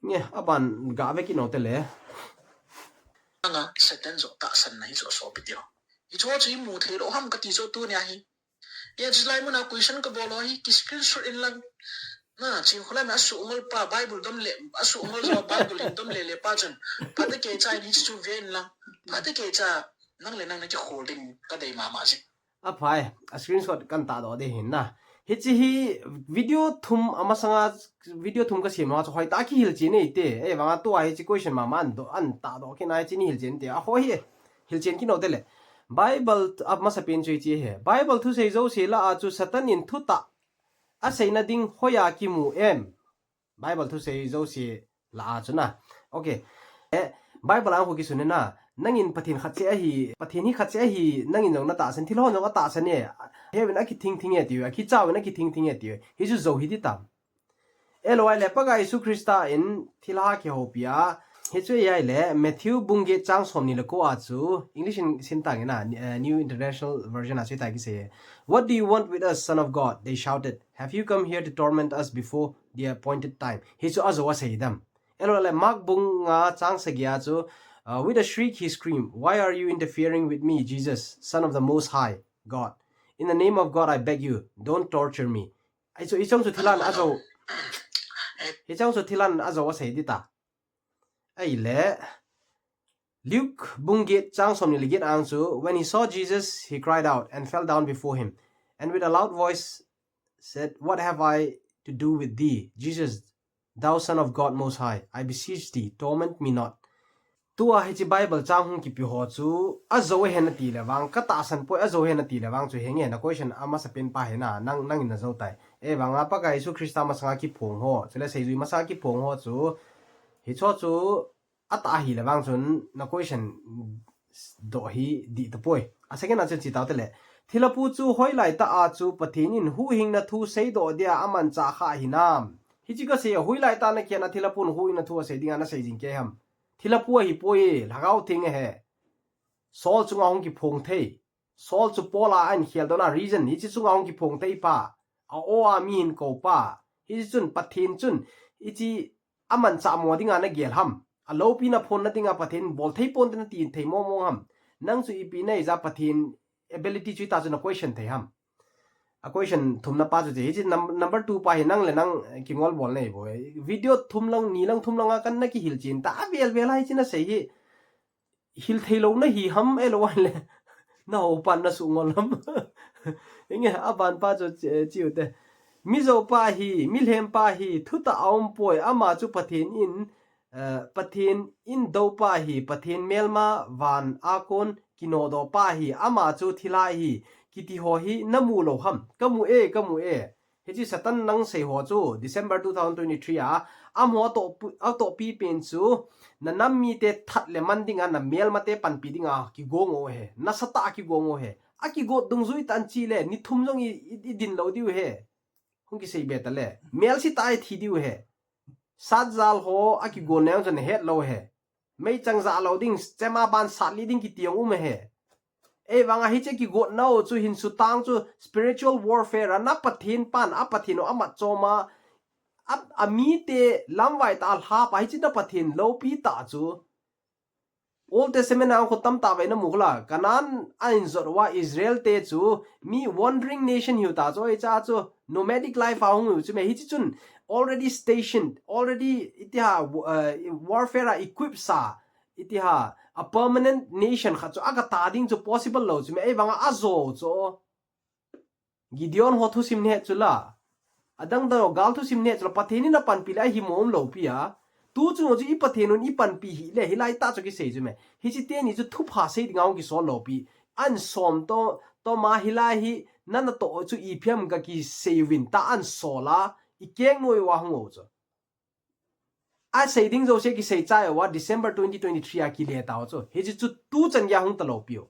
Nge, aban gave kit nau te le. Anga Satan jo tahsanna hichu asopi tio. Hichu chu imu thei lou ham kati chu tunia hi. Hijeh chun hilai muna question kabol u hi, ki screenshot in lang. Na, Chinkholam a asuhngol pa, Bible dom le, asuhngol jo Bible hin dom le le pa chun. Phatecha in hichu ve in lang. Phatecha, nang le nang nakikhol ding kadei mama jing. Aphai, a screenshot kan tahdoh ding ahin na. Hiche hi video thum amasanga, video thum kasem nunga chu hoitah a kihilchen eite. Ahivanga tua hiche question mama an doh, an tahdoh kit na hiche ni hilchen te. Aho hi, hilchen kit nau te le. Bible t-, amasapen chu hiche hi. Bible thusei jouse lah a chu Satan in thutah aseina ding hoiya kimu em. Bible thusei jouse lah a chu na. Okay. Eh, Bible a hung kisun na. Nangin Pathen khat seh ahi, Pathen hi khat seh ahi, nangin jong natahsan, thilha hon jong atahsan e. Heuin akithing thing e tiu, akichauvin akithing thing e tiu. Hichu jou hiti tam. Elo le Pakai Jesu Christa in thilha kihoupi a. Hichu ahile, Matthew bung get chang somni le ko a chu, English in sim tange na, eh, New International Version a chu hitia kisei e. "What do you want with us, Son of God?" they shouted. "Have you come here to torment us before the appointed time?" Hichu ajou asei dem. Elo le Mark bung nga chang sagi a chu, uh, with a shriek he screamed, "Why are you interfering with me, Jesus, Son of the Most High God? In the name of God, I beg you, don't torture me." Hichu, hichu chu thilha in ajou. Hichu chu thilha in ajou asei ding ta. Ahile, Luke bung get chang som ni le get ang chu, when he saw Jesus, he cried out and fell down before him, and with a loud voice said, "What have I to do with thee, Jesus, thou Son of God Most High? I beseech thee, torment me not." Tua hiche Bible chang hung kipe ho chu, ajo hen ati le vang, ka tahsan poi, ajo hen ati le vang chu henge, na question amasapen pa hena, nang, nangin najo tai. Ahivanga Pakai Jesu Christa masanga kiphong ho, chule seijui masanga kiphong ho chu, hicho chu, atah ahi le vang chun na question doh hi dih tapoi. A second a chun chi tau te le. Thilha pu chu hoilai tah a chu Pathen in huhhingna thu seidoh dia amanchah kha hinam? Hiche kasei a, hoilai tah a na kian a thilha pun huhhingna thu asei dinga nasei jing kei ham? Thilha pu ahipoi, Lhagao Theng ahi. Saul chunga hung kiphong thei. Saul chu Paul a ahin khel dohna reason, hiche chunga hung kiphong thei pa, a aw a mi hin kou pa. Hiche chun Pathen chun, hiche amanchah mo dinga nagel ham? Aloupina phonna dinga Pathen bol thei ponte nati thei mong mong ham? Nang chu ipi nahi ja Pathen ability chu ita chu na question thei ham? A question thumna pa chu hiche, hiche num-, number two pa hi nang le nang kingol bol nahi bou. Video thum lang, ni lang, thum lang a kan na kihil chen ta, avel vel a hiche nasei hi hil thei lou nahi ham, ahilou le na houpan na sungol ham? Inge, aban pa chu chi-, chiu te. Mijo pa hi, milhem pa hi, thutah a um poi, ama chu Pathen in, eh, Pathen in dou pa hi, Pathen melma van a kon kinodoh pa hi, ama chu thilha hi, kiti ho hi na mu lou ham? Ka mu e, ka mu e. Hiche Satan nang sei ho chu December two thousand twenty-three a, amaho atoh pu-, atohpi pen chu, na nam mite that le man dinga, na melmate panpi dinga kigong u ahi, nasatah a kigong u ahi. Akigot dungjui tah in chi le, ni thum jong i, i, i din lou diu ahi. Hung kisei be ta le, melse tah a i thi diu ahi. Satjal ho akigon nang chu na het lou ahi. Meichang jah lou ding, chema ban sat li ding kiti jong um ahi. Ahivanga hiche kigotna u chu hin sutang chu spiritual warfare a, na Pathen pan, a Pathen u amat chom a, a, amite lamvai tah a lhap a, hiche na Pathen loupi tah chu. Old Testament a hung khu tamtah vei na mu khu la, Canaan a ahin jot uva Israel te chu mi wandering nation hiu ta chu, hiche a chu nomadic life a hung hiu chu me, hiche chun already stationed, already iti ham, uh, warfare a equip sa, iti ham, a permanent nation khat chu aga ta ding chu possible lou chu me, ahivanga ajo chu. Gideon ho thusim nahet chu la, adang dang ho gal thusim nahet chu la, Pathen in apanpi le ahi mo um lou pi a. Tu chunga chu i Pathen un i panpi hih le, hilai tah chu kisei chu me. Hiche teni chu thupha sei dinga hung kisol lou pi. An som to, to ma hilai hi, nana toh chu ipi ham ka kisei uvin ta an sol a, i keng noi uva hung u chu. Asei ding jouse kisei chai uva December twenty twenty-three a kile tau chu. Hiche chu tu chan gei a hung ta lou piu.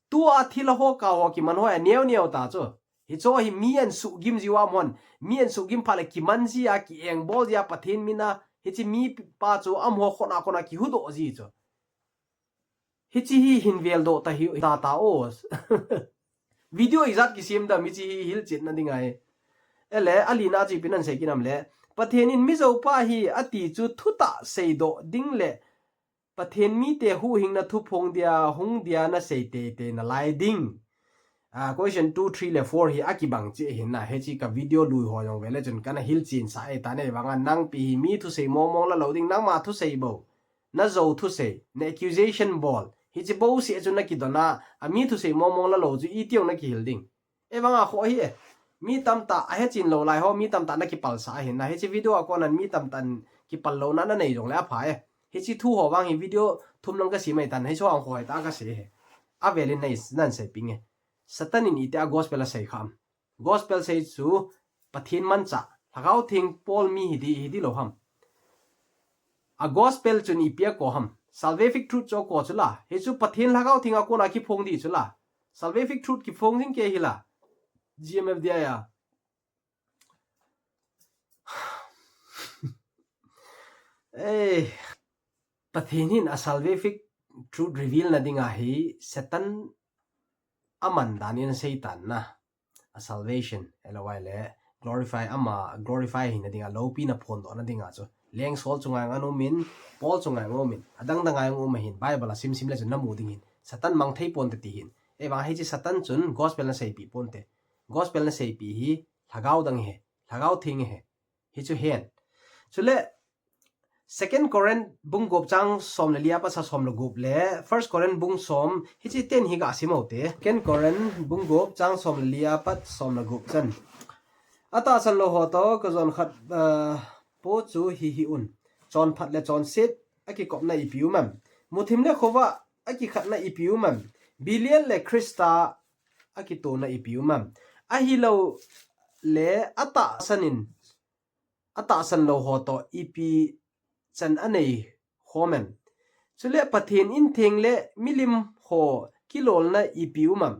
Tua thilha ho ka ho kiman ho a neo neo ta chu. Hicho hi mi an suhgim jiu a mon. Mi an suhgim phat le kiman ji a, kiengbol ji a, Pathen min a. Hiche mi pa chu amaho khut a khut a kihuhdoh ji chu. Hiche hi hin veldoh ta hi ta ta o. Video ijat kisem dam hiche hi hilchetna ding ahi. Ele, alina chu ipi nan sei kit nam le, Pathen in mijo pa hi ati chu thutah seidoh ding le Pathen mite huhhingna thuphong dia hung dia nasei teitei nalai ding. Ah, question two, three le four hi akibang cheh ahin na, hiche ka video lui ho jong ve le chun kana hilchen sa e ta ne vanga, nangpi hi mi thusei mong mong la lou ding, nangma thusei bou. Najo thusei, na accusation bol. Hiche bouseh chu nakidon a, ami thusei mong mong la lou chu iti jong nakihil ding. Ahivanga kho hi e. Mi tamtah ahechen lou lai ho, mi tamtah nakipalsah ahin na. Hiche video a kon a mi tamtah in kipal louna nanei jongle apha e. Hiche thu ho vang hi video thum lang kasem ahitan, hiche ho ang kho hita kasei e. Avel in nei, nan sei ping e. Satan in iti a gospel asei kham? Gospel sei chu Pathen manchah, Lhagao Theng pol mi hi di, hi di lou ham? A gospel chun ipi a kou ham? Salvific truth chu a kou chu la. Hichu Pathen Lhagao Theng a kona kiphong di chu la. Salvific truth kiphong jing kei hi la. G M F D I a. Ei, Pathen hin a salvific truth reveal na dinga hi Satan aman dan in asei tan na. A salvation, L O I le, glorify, ama glorify hina dinga, loupina phondohna dinga chu. Lengsol chunga jong aumin, Paul chunga jong aumin, adang dang a jong um ahin, Bible a sim sim le chun namu ding hin. Satan mang thei ponte ti hin. Ahivang hiche Satan chun gospel naseipi ponte. Gospel naseipi hi Lhagao dang ahi, Lhagao Theng ahi. Hichu hen. Chule, Second Corinth bung gup chang som le li apat sa som le gup le First Corinth bung som, hichi ten hi ga sim u te. Second Corinth bung gup chang som le li apat som le gup chan. Atahsan lou ho toh, ka jon khat, uh, po chu hi hi un. Chonphat le chonset, akikopna ipi um em. Muthim le khovah, akikhatna ipi um em. Belial le Christa, akitona ipi um em. Ahilou le atahsan in, atahsan lou ho toh ipi chan anei khom em. Chule Pathen intheng le milim ho kilolna ipi um em.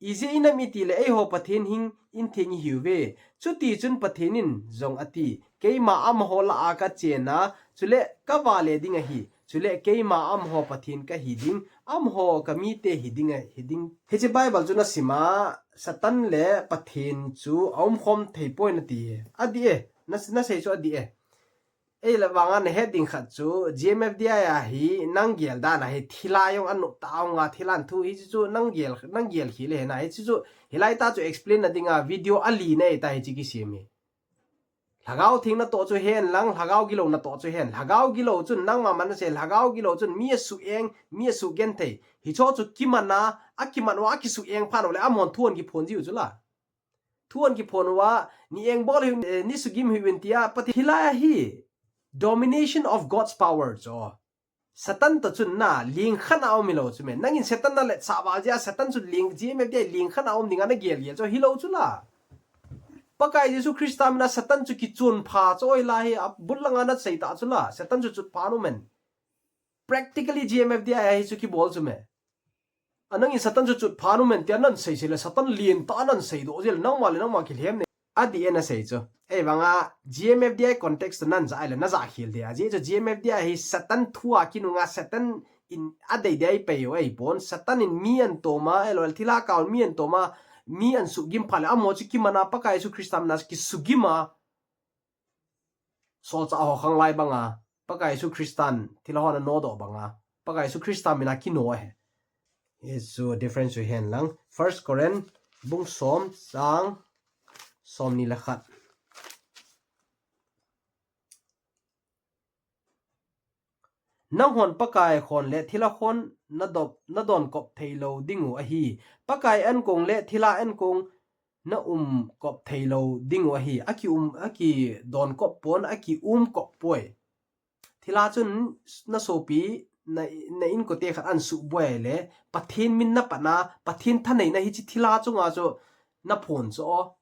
Ijeh inem itile eiho Pathen hing intheng ihiuve. Chuti chun Pathen in jong ati, keima amaho lah a ka chenna, chule ka vale ding ahi. Chule keima amaho Pathen ka hi ding, amaho ka mite hi ding, hi ding. Hichi Bible chu na sim a, Satan le Pathen chu aum khom thei poi nati e. Adih e, na, na sei chu adih e. Ei la vanga na het ding khat chu, G M F D I a hi nang gel dan a hi thilha jong anop ta ong a, thilha thu hi chu nang gel, nang gel khel le na hi chu, hilai ta chu explain na ding a video ali na e ta hi chi kisem e. Lhagao theng natoh chu hen lang, lhagao gilou natoh chu hen. Lhagao gilou chun nangma man na sei, lhagao gilou chun mi asuh eng, mi asuh genthei. Hicho chu kiman a, akiman uva akisuh eng phat uleh amahon thu ahin kiphon jiu chu la. Thu ahin kiphon uva, ni engbol hiu, eh, ni sugim hiuvin tia, Pathen hilai a hi domination of God's power chu. Satan toh chun na, lingkhat a um hilou chu me. Nangin Satan na letsah val jeh a, Satan chu ling, G M F D I lingkhat a um dinga na gel gel chu hilou chu la. Pakai Jesu Christa mina Satan chu kichun pha chu oi la hi, a but langa na sei ta chu la. Satan chu chut pha nu men. Practically G M F D I a hi chu kibol chu me. A nangin Satan chu chut pha nu men tia nan sei sei le Satan lien ta nan sei doh jel nangma le nangma kilhem ne. Adih e na sei chu. Ei vanga G M F D I context nan ja ai le na ja khel de. Ajeh chu G M F D I hi Satan thu a kinunga Satan in adei dei pei u ei pon. Satan in mi ahin toma, ei lo thilha kaun mi ahin toma, mi ahin suhgim phat le amaho chu kiman a Pakai Jesu Christa mina kisugim a. Solchah ho khanglai banga, Pakai Jesu Christan thilha hon anodoh banga, Pakai Jesu Christa mina kino ahi. Hichu difference chu hen lang. First Corinth bung som chang som ni le khat. Nanghon Pakai khon le thilha khon nadop, nadon kop thei lou ding u ahi. Pakai ankong le thilha ankong na um kop thei lou ding u ahi. Aki um, aki don kop pon, aki um kop poi. Thilha chun na sopi, na, na inkote khat ahin suh boi le, Pathen min na pan a, Pathen thaneina hichi thilha chunga chu na phon chu o.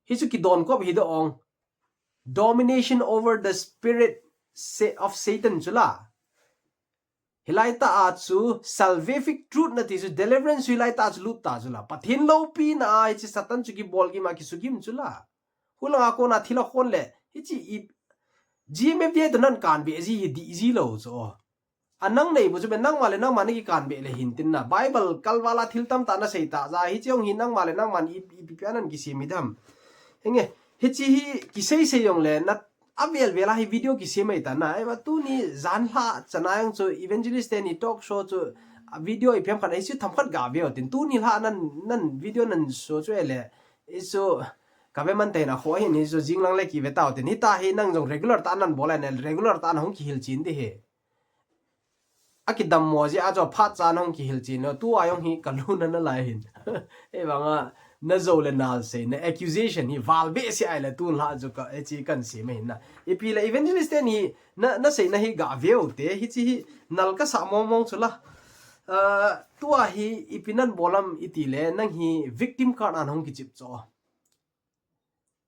Hichu kidon kop hi doh ong. Domination over the spirit sa-, of Satan chu la. Hilai ta a chu salvific truth nati chu deliverance chu hilai ta chu lut ta chu la. Pathen loupina a hichi Satan chu kibol gim a kisugim chu la. Hulanga kona thilha khon le hichi i G M F D I toh nan kanbe ji hi dih ji lou chu. A nang nei bu chu be nangma le nangma na kikanbe le hin tin na. Bible kalval a thil tamtah na sei ta ja hichi jong hi nangma le nangma i, i, ipi pi a nan kisem hi dem. Henge, hichi hi kisei sei jong le na avel vel a hi video kisem mai ta na. Ei va tuni jan lha chana jong chu evangelist teni talk show chu a video ipi ham khat ei chu themkhat ga ve u tin tuni lha nan, nan video nan show chu ei le. Ei chu ka ve man te na kho hin ei chu jing lang le kive tau tin. Hita hi nang jong regular ta nan bol a ne regular ta na hung kihil chin ding hi. Akidam mo jeh a chu phat cha na hung kihil chin lou. Tua jong hi ka lungna na lai hin. Ei vanga na jou le nal sei, na accusation hi val behseh ai le tun lha chu ka, eh, chi kan sei mai hin na. Ipi le evangelist teni na, na seina hi ga ve u te, hichi hi nal ka sa mong mong chu la. Ah, tua hi ipi nan bol am iti le, nang hi victim card a na hung kichip chu.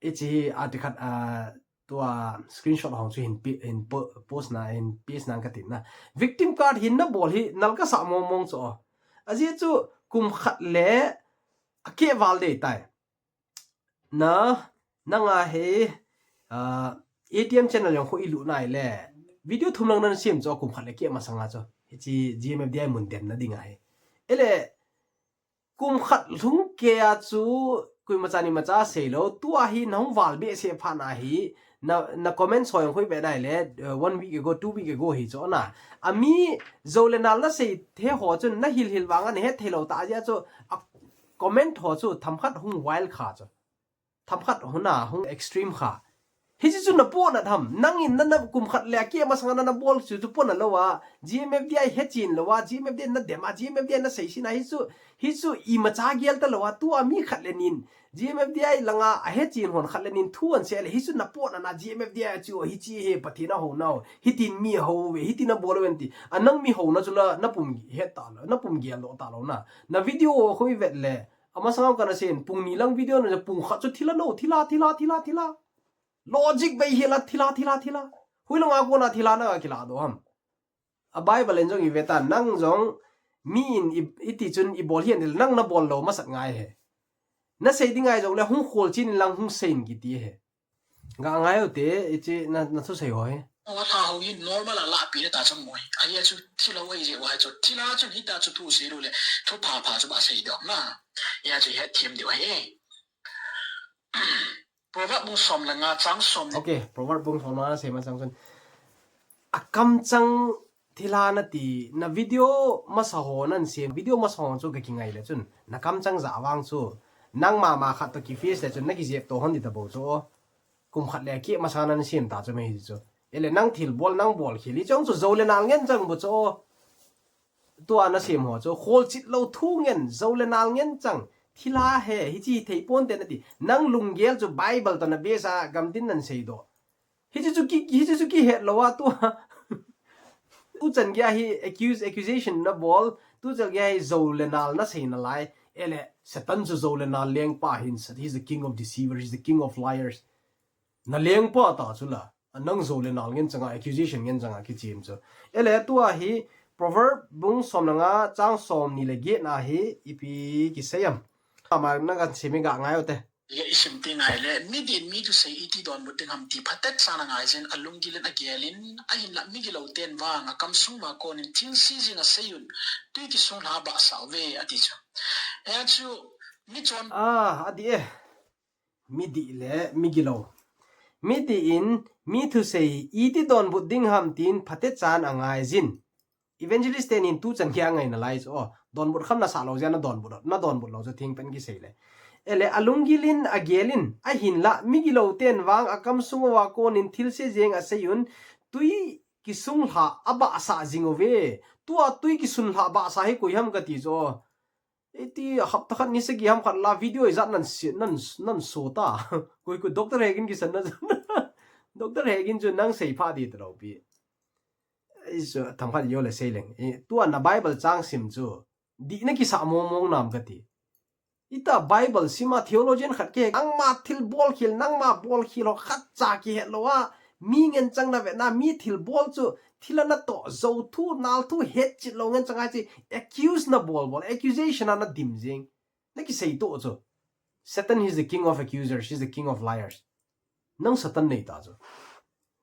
Hichi hi a ti khat, ah, tua screenshot hong chu hin pi-, hin po-, post na, hin paste na ka tin na. Victim card hin na bol hi nal ka sa mong mong chu. Ajeh chu kum khat le akeh val dei tai. Na, nanga hi, ah, A T M channel jong khu i lut nai le. Video thum lang nan sem chu kum khat le keh masanga chu. Hichi G M F D I mun den na ding ahi. Ele, kum khat lhung keh a chu koima cha ni ma cha sei lou. Tua hi na hung val behseh phat na hi, na, na comment soi hung khoi be nai le, eh, one week ago, two week ago hi chu na. Ami jou le nal na sei the ho chun na hil hil vang a na het thei lou ta jeh chu a comment ho chu themkhat hung wild kha chu. Themkhat hung na hung extreme kha. Hichu chu na pona tham. Nangin na, na kum khat le akeh masanga na, na bol chu chu pona lou a. G M F D I hechen lou a. G M F D I na dem a. G M F D I na seisin a. Hichu, hichu imacha gel talou a. Tua mi khat le nin G M F D I langa ahechen hon khat le nin thu ahin sei le. Hichu na pona na G M F D I chu hiche hi Pathen a hou nau. Hitin mi hou ve. Hitin a bol ve ti. A nang mi houna chu la na pum het talou. Na pum gel lou talou na. Na video khu i vet le. Amasang kana seiyin pung ni lang video na pung khat chu thila no. Thila, thila, thila, thila. Logic bei hi la thila, thila, thila. Hui langa kona thila na kila do ham. A Bible in jong i ve ta, nang jong mi in i, i ti chun i bol hian nang na bol lou masat ngai he. Na sei ding ngai jong le hung khol chin lang hung seiyin kiti he. Ga ngai u te, i chi na, na thusei ho he. Wa tha ho hi normal a la pi ta chang moi. A ya chu thila wai je wa chu. Thila chun hita chu thusei lo le. Thu pha pha chu ba sei do na. Ya chu he thiam de wa he. Proverb bung som le nga chang som. Okay, Proverb bung som le nga sei ma chang chun. A kamchang thila na ti, na video masa ho nan sem, video masa ho chu ka kingai le chun. Na kamchang ja vang chu. Nang mama khat to ki face le chun, na ki jep to hon di ta bo chu. Kum khat le akeh masa nan sem ta chu me hi chu. Ele nang thil bol, nang bol khel hi chang chu jo le nal ngen chang bo chu. Tua na sem ho chu, khol chit lou thu ngen, jo le nal ngen chang, thila he, hichi thei pon te na ti. Nang lunggel chu Bible to na base a gamtin nan sei do. Hichi chu ki, hichi chu kihet lou a tua. Tu chan gei hi accuse, accusation na bol, tu chan gei hi jo le nal na sei nalai. Ele, Satan chu jo le nal lengpa hin, he's the king of deceivers, he's the king of liars. Na lengpa ta chu la. A nang jo le nal ngen changa, accusation ngen changa kichim chu. Ele tua hi Proverb bung som le nga chang som ni le get na hi ipi kisei am. Ama na kan simi ga ngai u te. Ya isim ti ngai le, midih in mi thusei iti donbut ding ham ti phatecha na ngai jin, a lunggil in a gel in, ahinla migilou ten vang a kamsung va kon in thilse jing a seiyun, tui kisung lha ba sa ve ati chu. Ya chu mi chon. Ah, adi e. Midih le migilou. Midih in mi thusei iti donbut ding ham tin phatecha na ngai jin. Evangelist te nin tu chan gei a ngai nalai chu. Oh, donbut kham na sa lou jeh a na donbut, na donbut lou chu thing pen kisei le. Ele a lunggil in a gel in ahinla migilou ten vang a kamsung va kon in thilse jing a seiyun tui kisung lha a ba sa jing u ve. Tua tui kisung lha ba sa hi koi ham kati chu. Iti hapta khat ni sagi ham khat la video ijat nan si, nan, nan so ta. Koi koi Doctor Hagin kisan na. Doctor Hagin chu nang sei pha di ta lou pi. Isu tham khat yo le sei leng. I, tua na Bible chang sim chu. Di na kisa mong mong nam kati. Ita Bible sima theologian khat ke, nangma thil bol khel, nangma bol khel ho khat cha kihet lou a. Mi ngen chang na ve na, mi thil bol chu, thil a na to, jo thu, nal thu, het chit lou ngen chang a chi, accuse na bol bol, accusation a na dim jing. Na kisei to chu. Satan is the king of accusers, he's the king of liars. Nang Satan nei ta chu.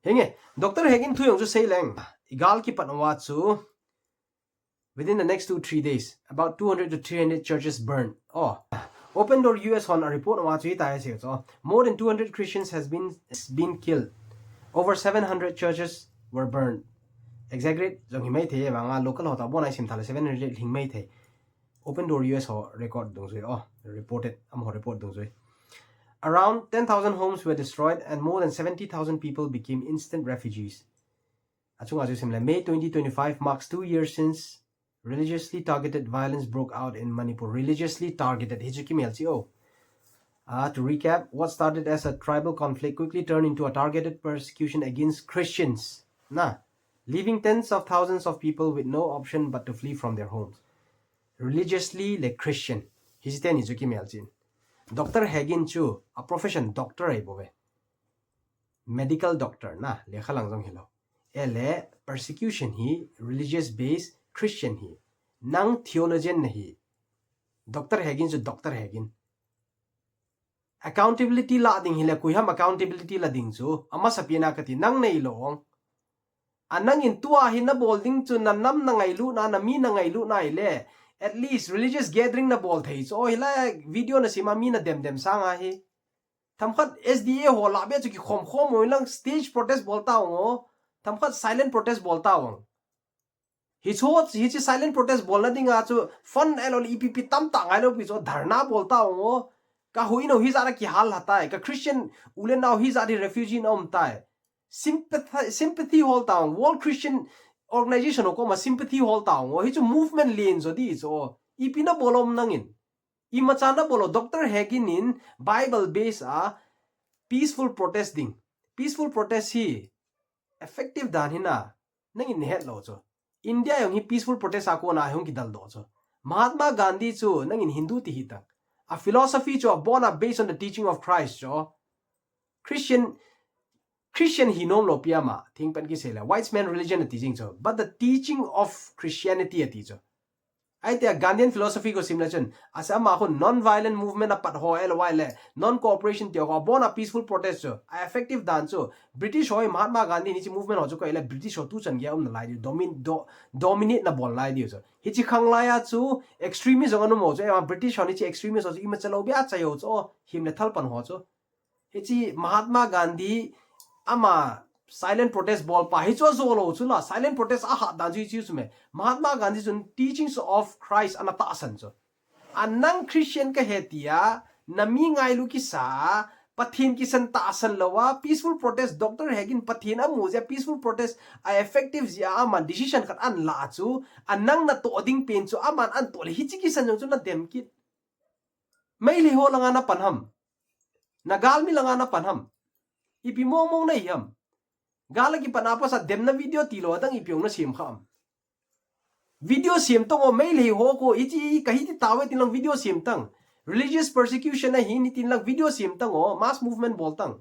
Henge, Doctor Hagin thu jong chu sei leng. I gal kipat uva chu. Within the next two, three days, about two hundred to three hundred churches burned. Oh, Open Door U S hon a report uva chu hitia asei chu. More than two hundred Christians has been, has been killed. Over seven hundred churches were burned. Exaggerate jong hi mai thei, vang a local ho ta bon a isim tha le seven hundred hing mai thei. Open Door U S ho record dungjui, oh, reported, amaho report dungjui. Around ten thousand homes were destroyed and more than seventy thousand people became instant refugees. Achunga chu sim le, May twenty twenty-five marks two years since religiously targeted violence broke out in Manipur. Religiously targeted, hi chu kimel chi o. Ah, to recap, what started as a tribal conflict quickly turned into a targeted persecution against Christians. Na, leaving tens of thousands of people with no option but to flee from their homes. Religiously le Christian. Hi chi teni chu kimel chin. Doctor Hagin chu a profession doctor ahi bou ve. Medical doctor na, lekha lang jong hilou. Ele persecution hi religious based Christian hi. Nang theologian na hi. Doctor Hagin chu Doctor Hagin. Accountability la ding hile, koi ham accountability la ding chu. Amasapen a kati nang neilou. A nangin tua hi na bol ding chu na nam na ngailut na, na mi na ngailut na hile. At least religious gathering na bol thei chu. O hila video na sima mi na dem dem sanga hi. Themkhat S D A ho lah beh chu kikhom khom u lang stage protest bol tau ngo. Themkhat silent protest bol tau ang. Hichu, hichi silent protest bolna dinga chu fund alou le ipi ipi tamtah ngailou pi chu dharna bol tau ngo. Ka huhhingho hijat a kihal lha tai. Ka Christian u le nao hijat hi refugee na um tai. Sympathy, sympathy hol tang. World Christian Organization ho koma sympathy hol tang. Hichu movement len jo di chu. Ipi na bol ham nangin. Imacha na bol ham. Doctor Hagin in Bible base a peaceful protest ding. Peaceful protest hi effective dan hi na. Nangin nahet lou chu. India jong hi peaceful protest a kona hung kidaldoh chu. Mahatma Gandhi chu nangin Hindu ti hih tang. A philosophy chu abon a based on the teaching of Christ chu. Christian, Christian hi nom lou pi ama, thingpen kisei le, White man religion ati jing chu. But the teaching of Christianity ati chu. Ahi tia Gandhian philosophy ko sim le chun, asa ama khu non-violent movement a pat ho el wai le, non-cooperation ti ho, abon a peaceful protest chu, a effective dan chu, British ho Mahatma Gandhi ni chi movement ho chu ko le, British ho tu chan gei a um nalai diu, domin-, do-, dominate na bol nalai diu chu. Hichi khang lai a chu, extremist jong a um ho chu, ema British ho ni chi extremist ho chu, imacha lou bia chai ho chu, him le thal pan ho chu. Hichi Mahatma Gandhi ama silent protest bol pa hi chu ajo lou chu la, silent protest a hat dan chu hichi chu me. Mahatma Gandhi chun teachings of Christ ana tahsan chu. A nang Christian ka hi tia, na mi ngailu kisa, Pathen kisan tahsan lou a, peaceful protest, Doctor Hagin Pathen amu jeh a peaceful protest a effective jeh a aman decision khat ana la chu, a nang natoh ding pen chu aman ana toh le hichi kisan jong chu nadem kit. Meitei ho langa na pan ham. Na galmi langa na pan ham. Ipi mong mong na hi ham. Gal a kipan a pasal demna video tilou dang ipi ong na sem kha ham. Video sem tang o, Meitei ho ko, hichi ka hiti tauve tin lang video sem tang. Religious persecution ahi ni tin lang video sem tang o, mass movement bol tang.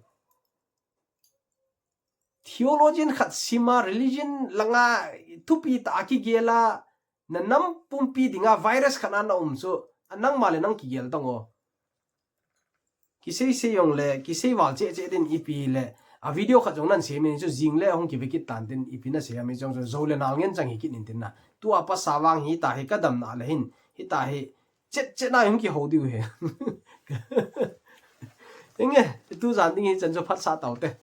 Theologian khat sim a, religion langa thupi tah a kigel a, na nam pumpi dinga virus khat ana um chu, a nangma le nang kigel tang o. Kisei sei jong le, kisei val cheh cheh din ipi le, a video khat jong nan sem in chu jing le hung kive kit tan tin ipi na sei a mi jong chu jo le nal ngen chang hi kit in tin na. Tua pasa vang hi ta hi ka dam na le hin, hi ta hi chet chet na hung kiho diu he. Inge, tu jan ding hi chan chu phat sa tau te.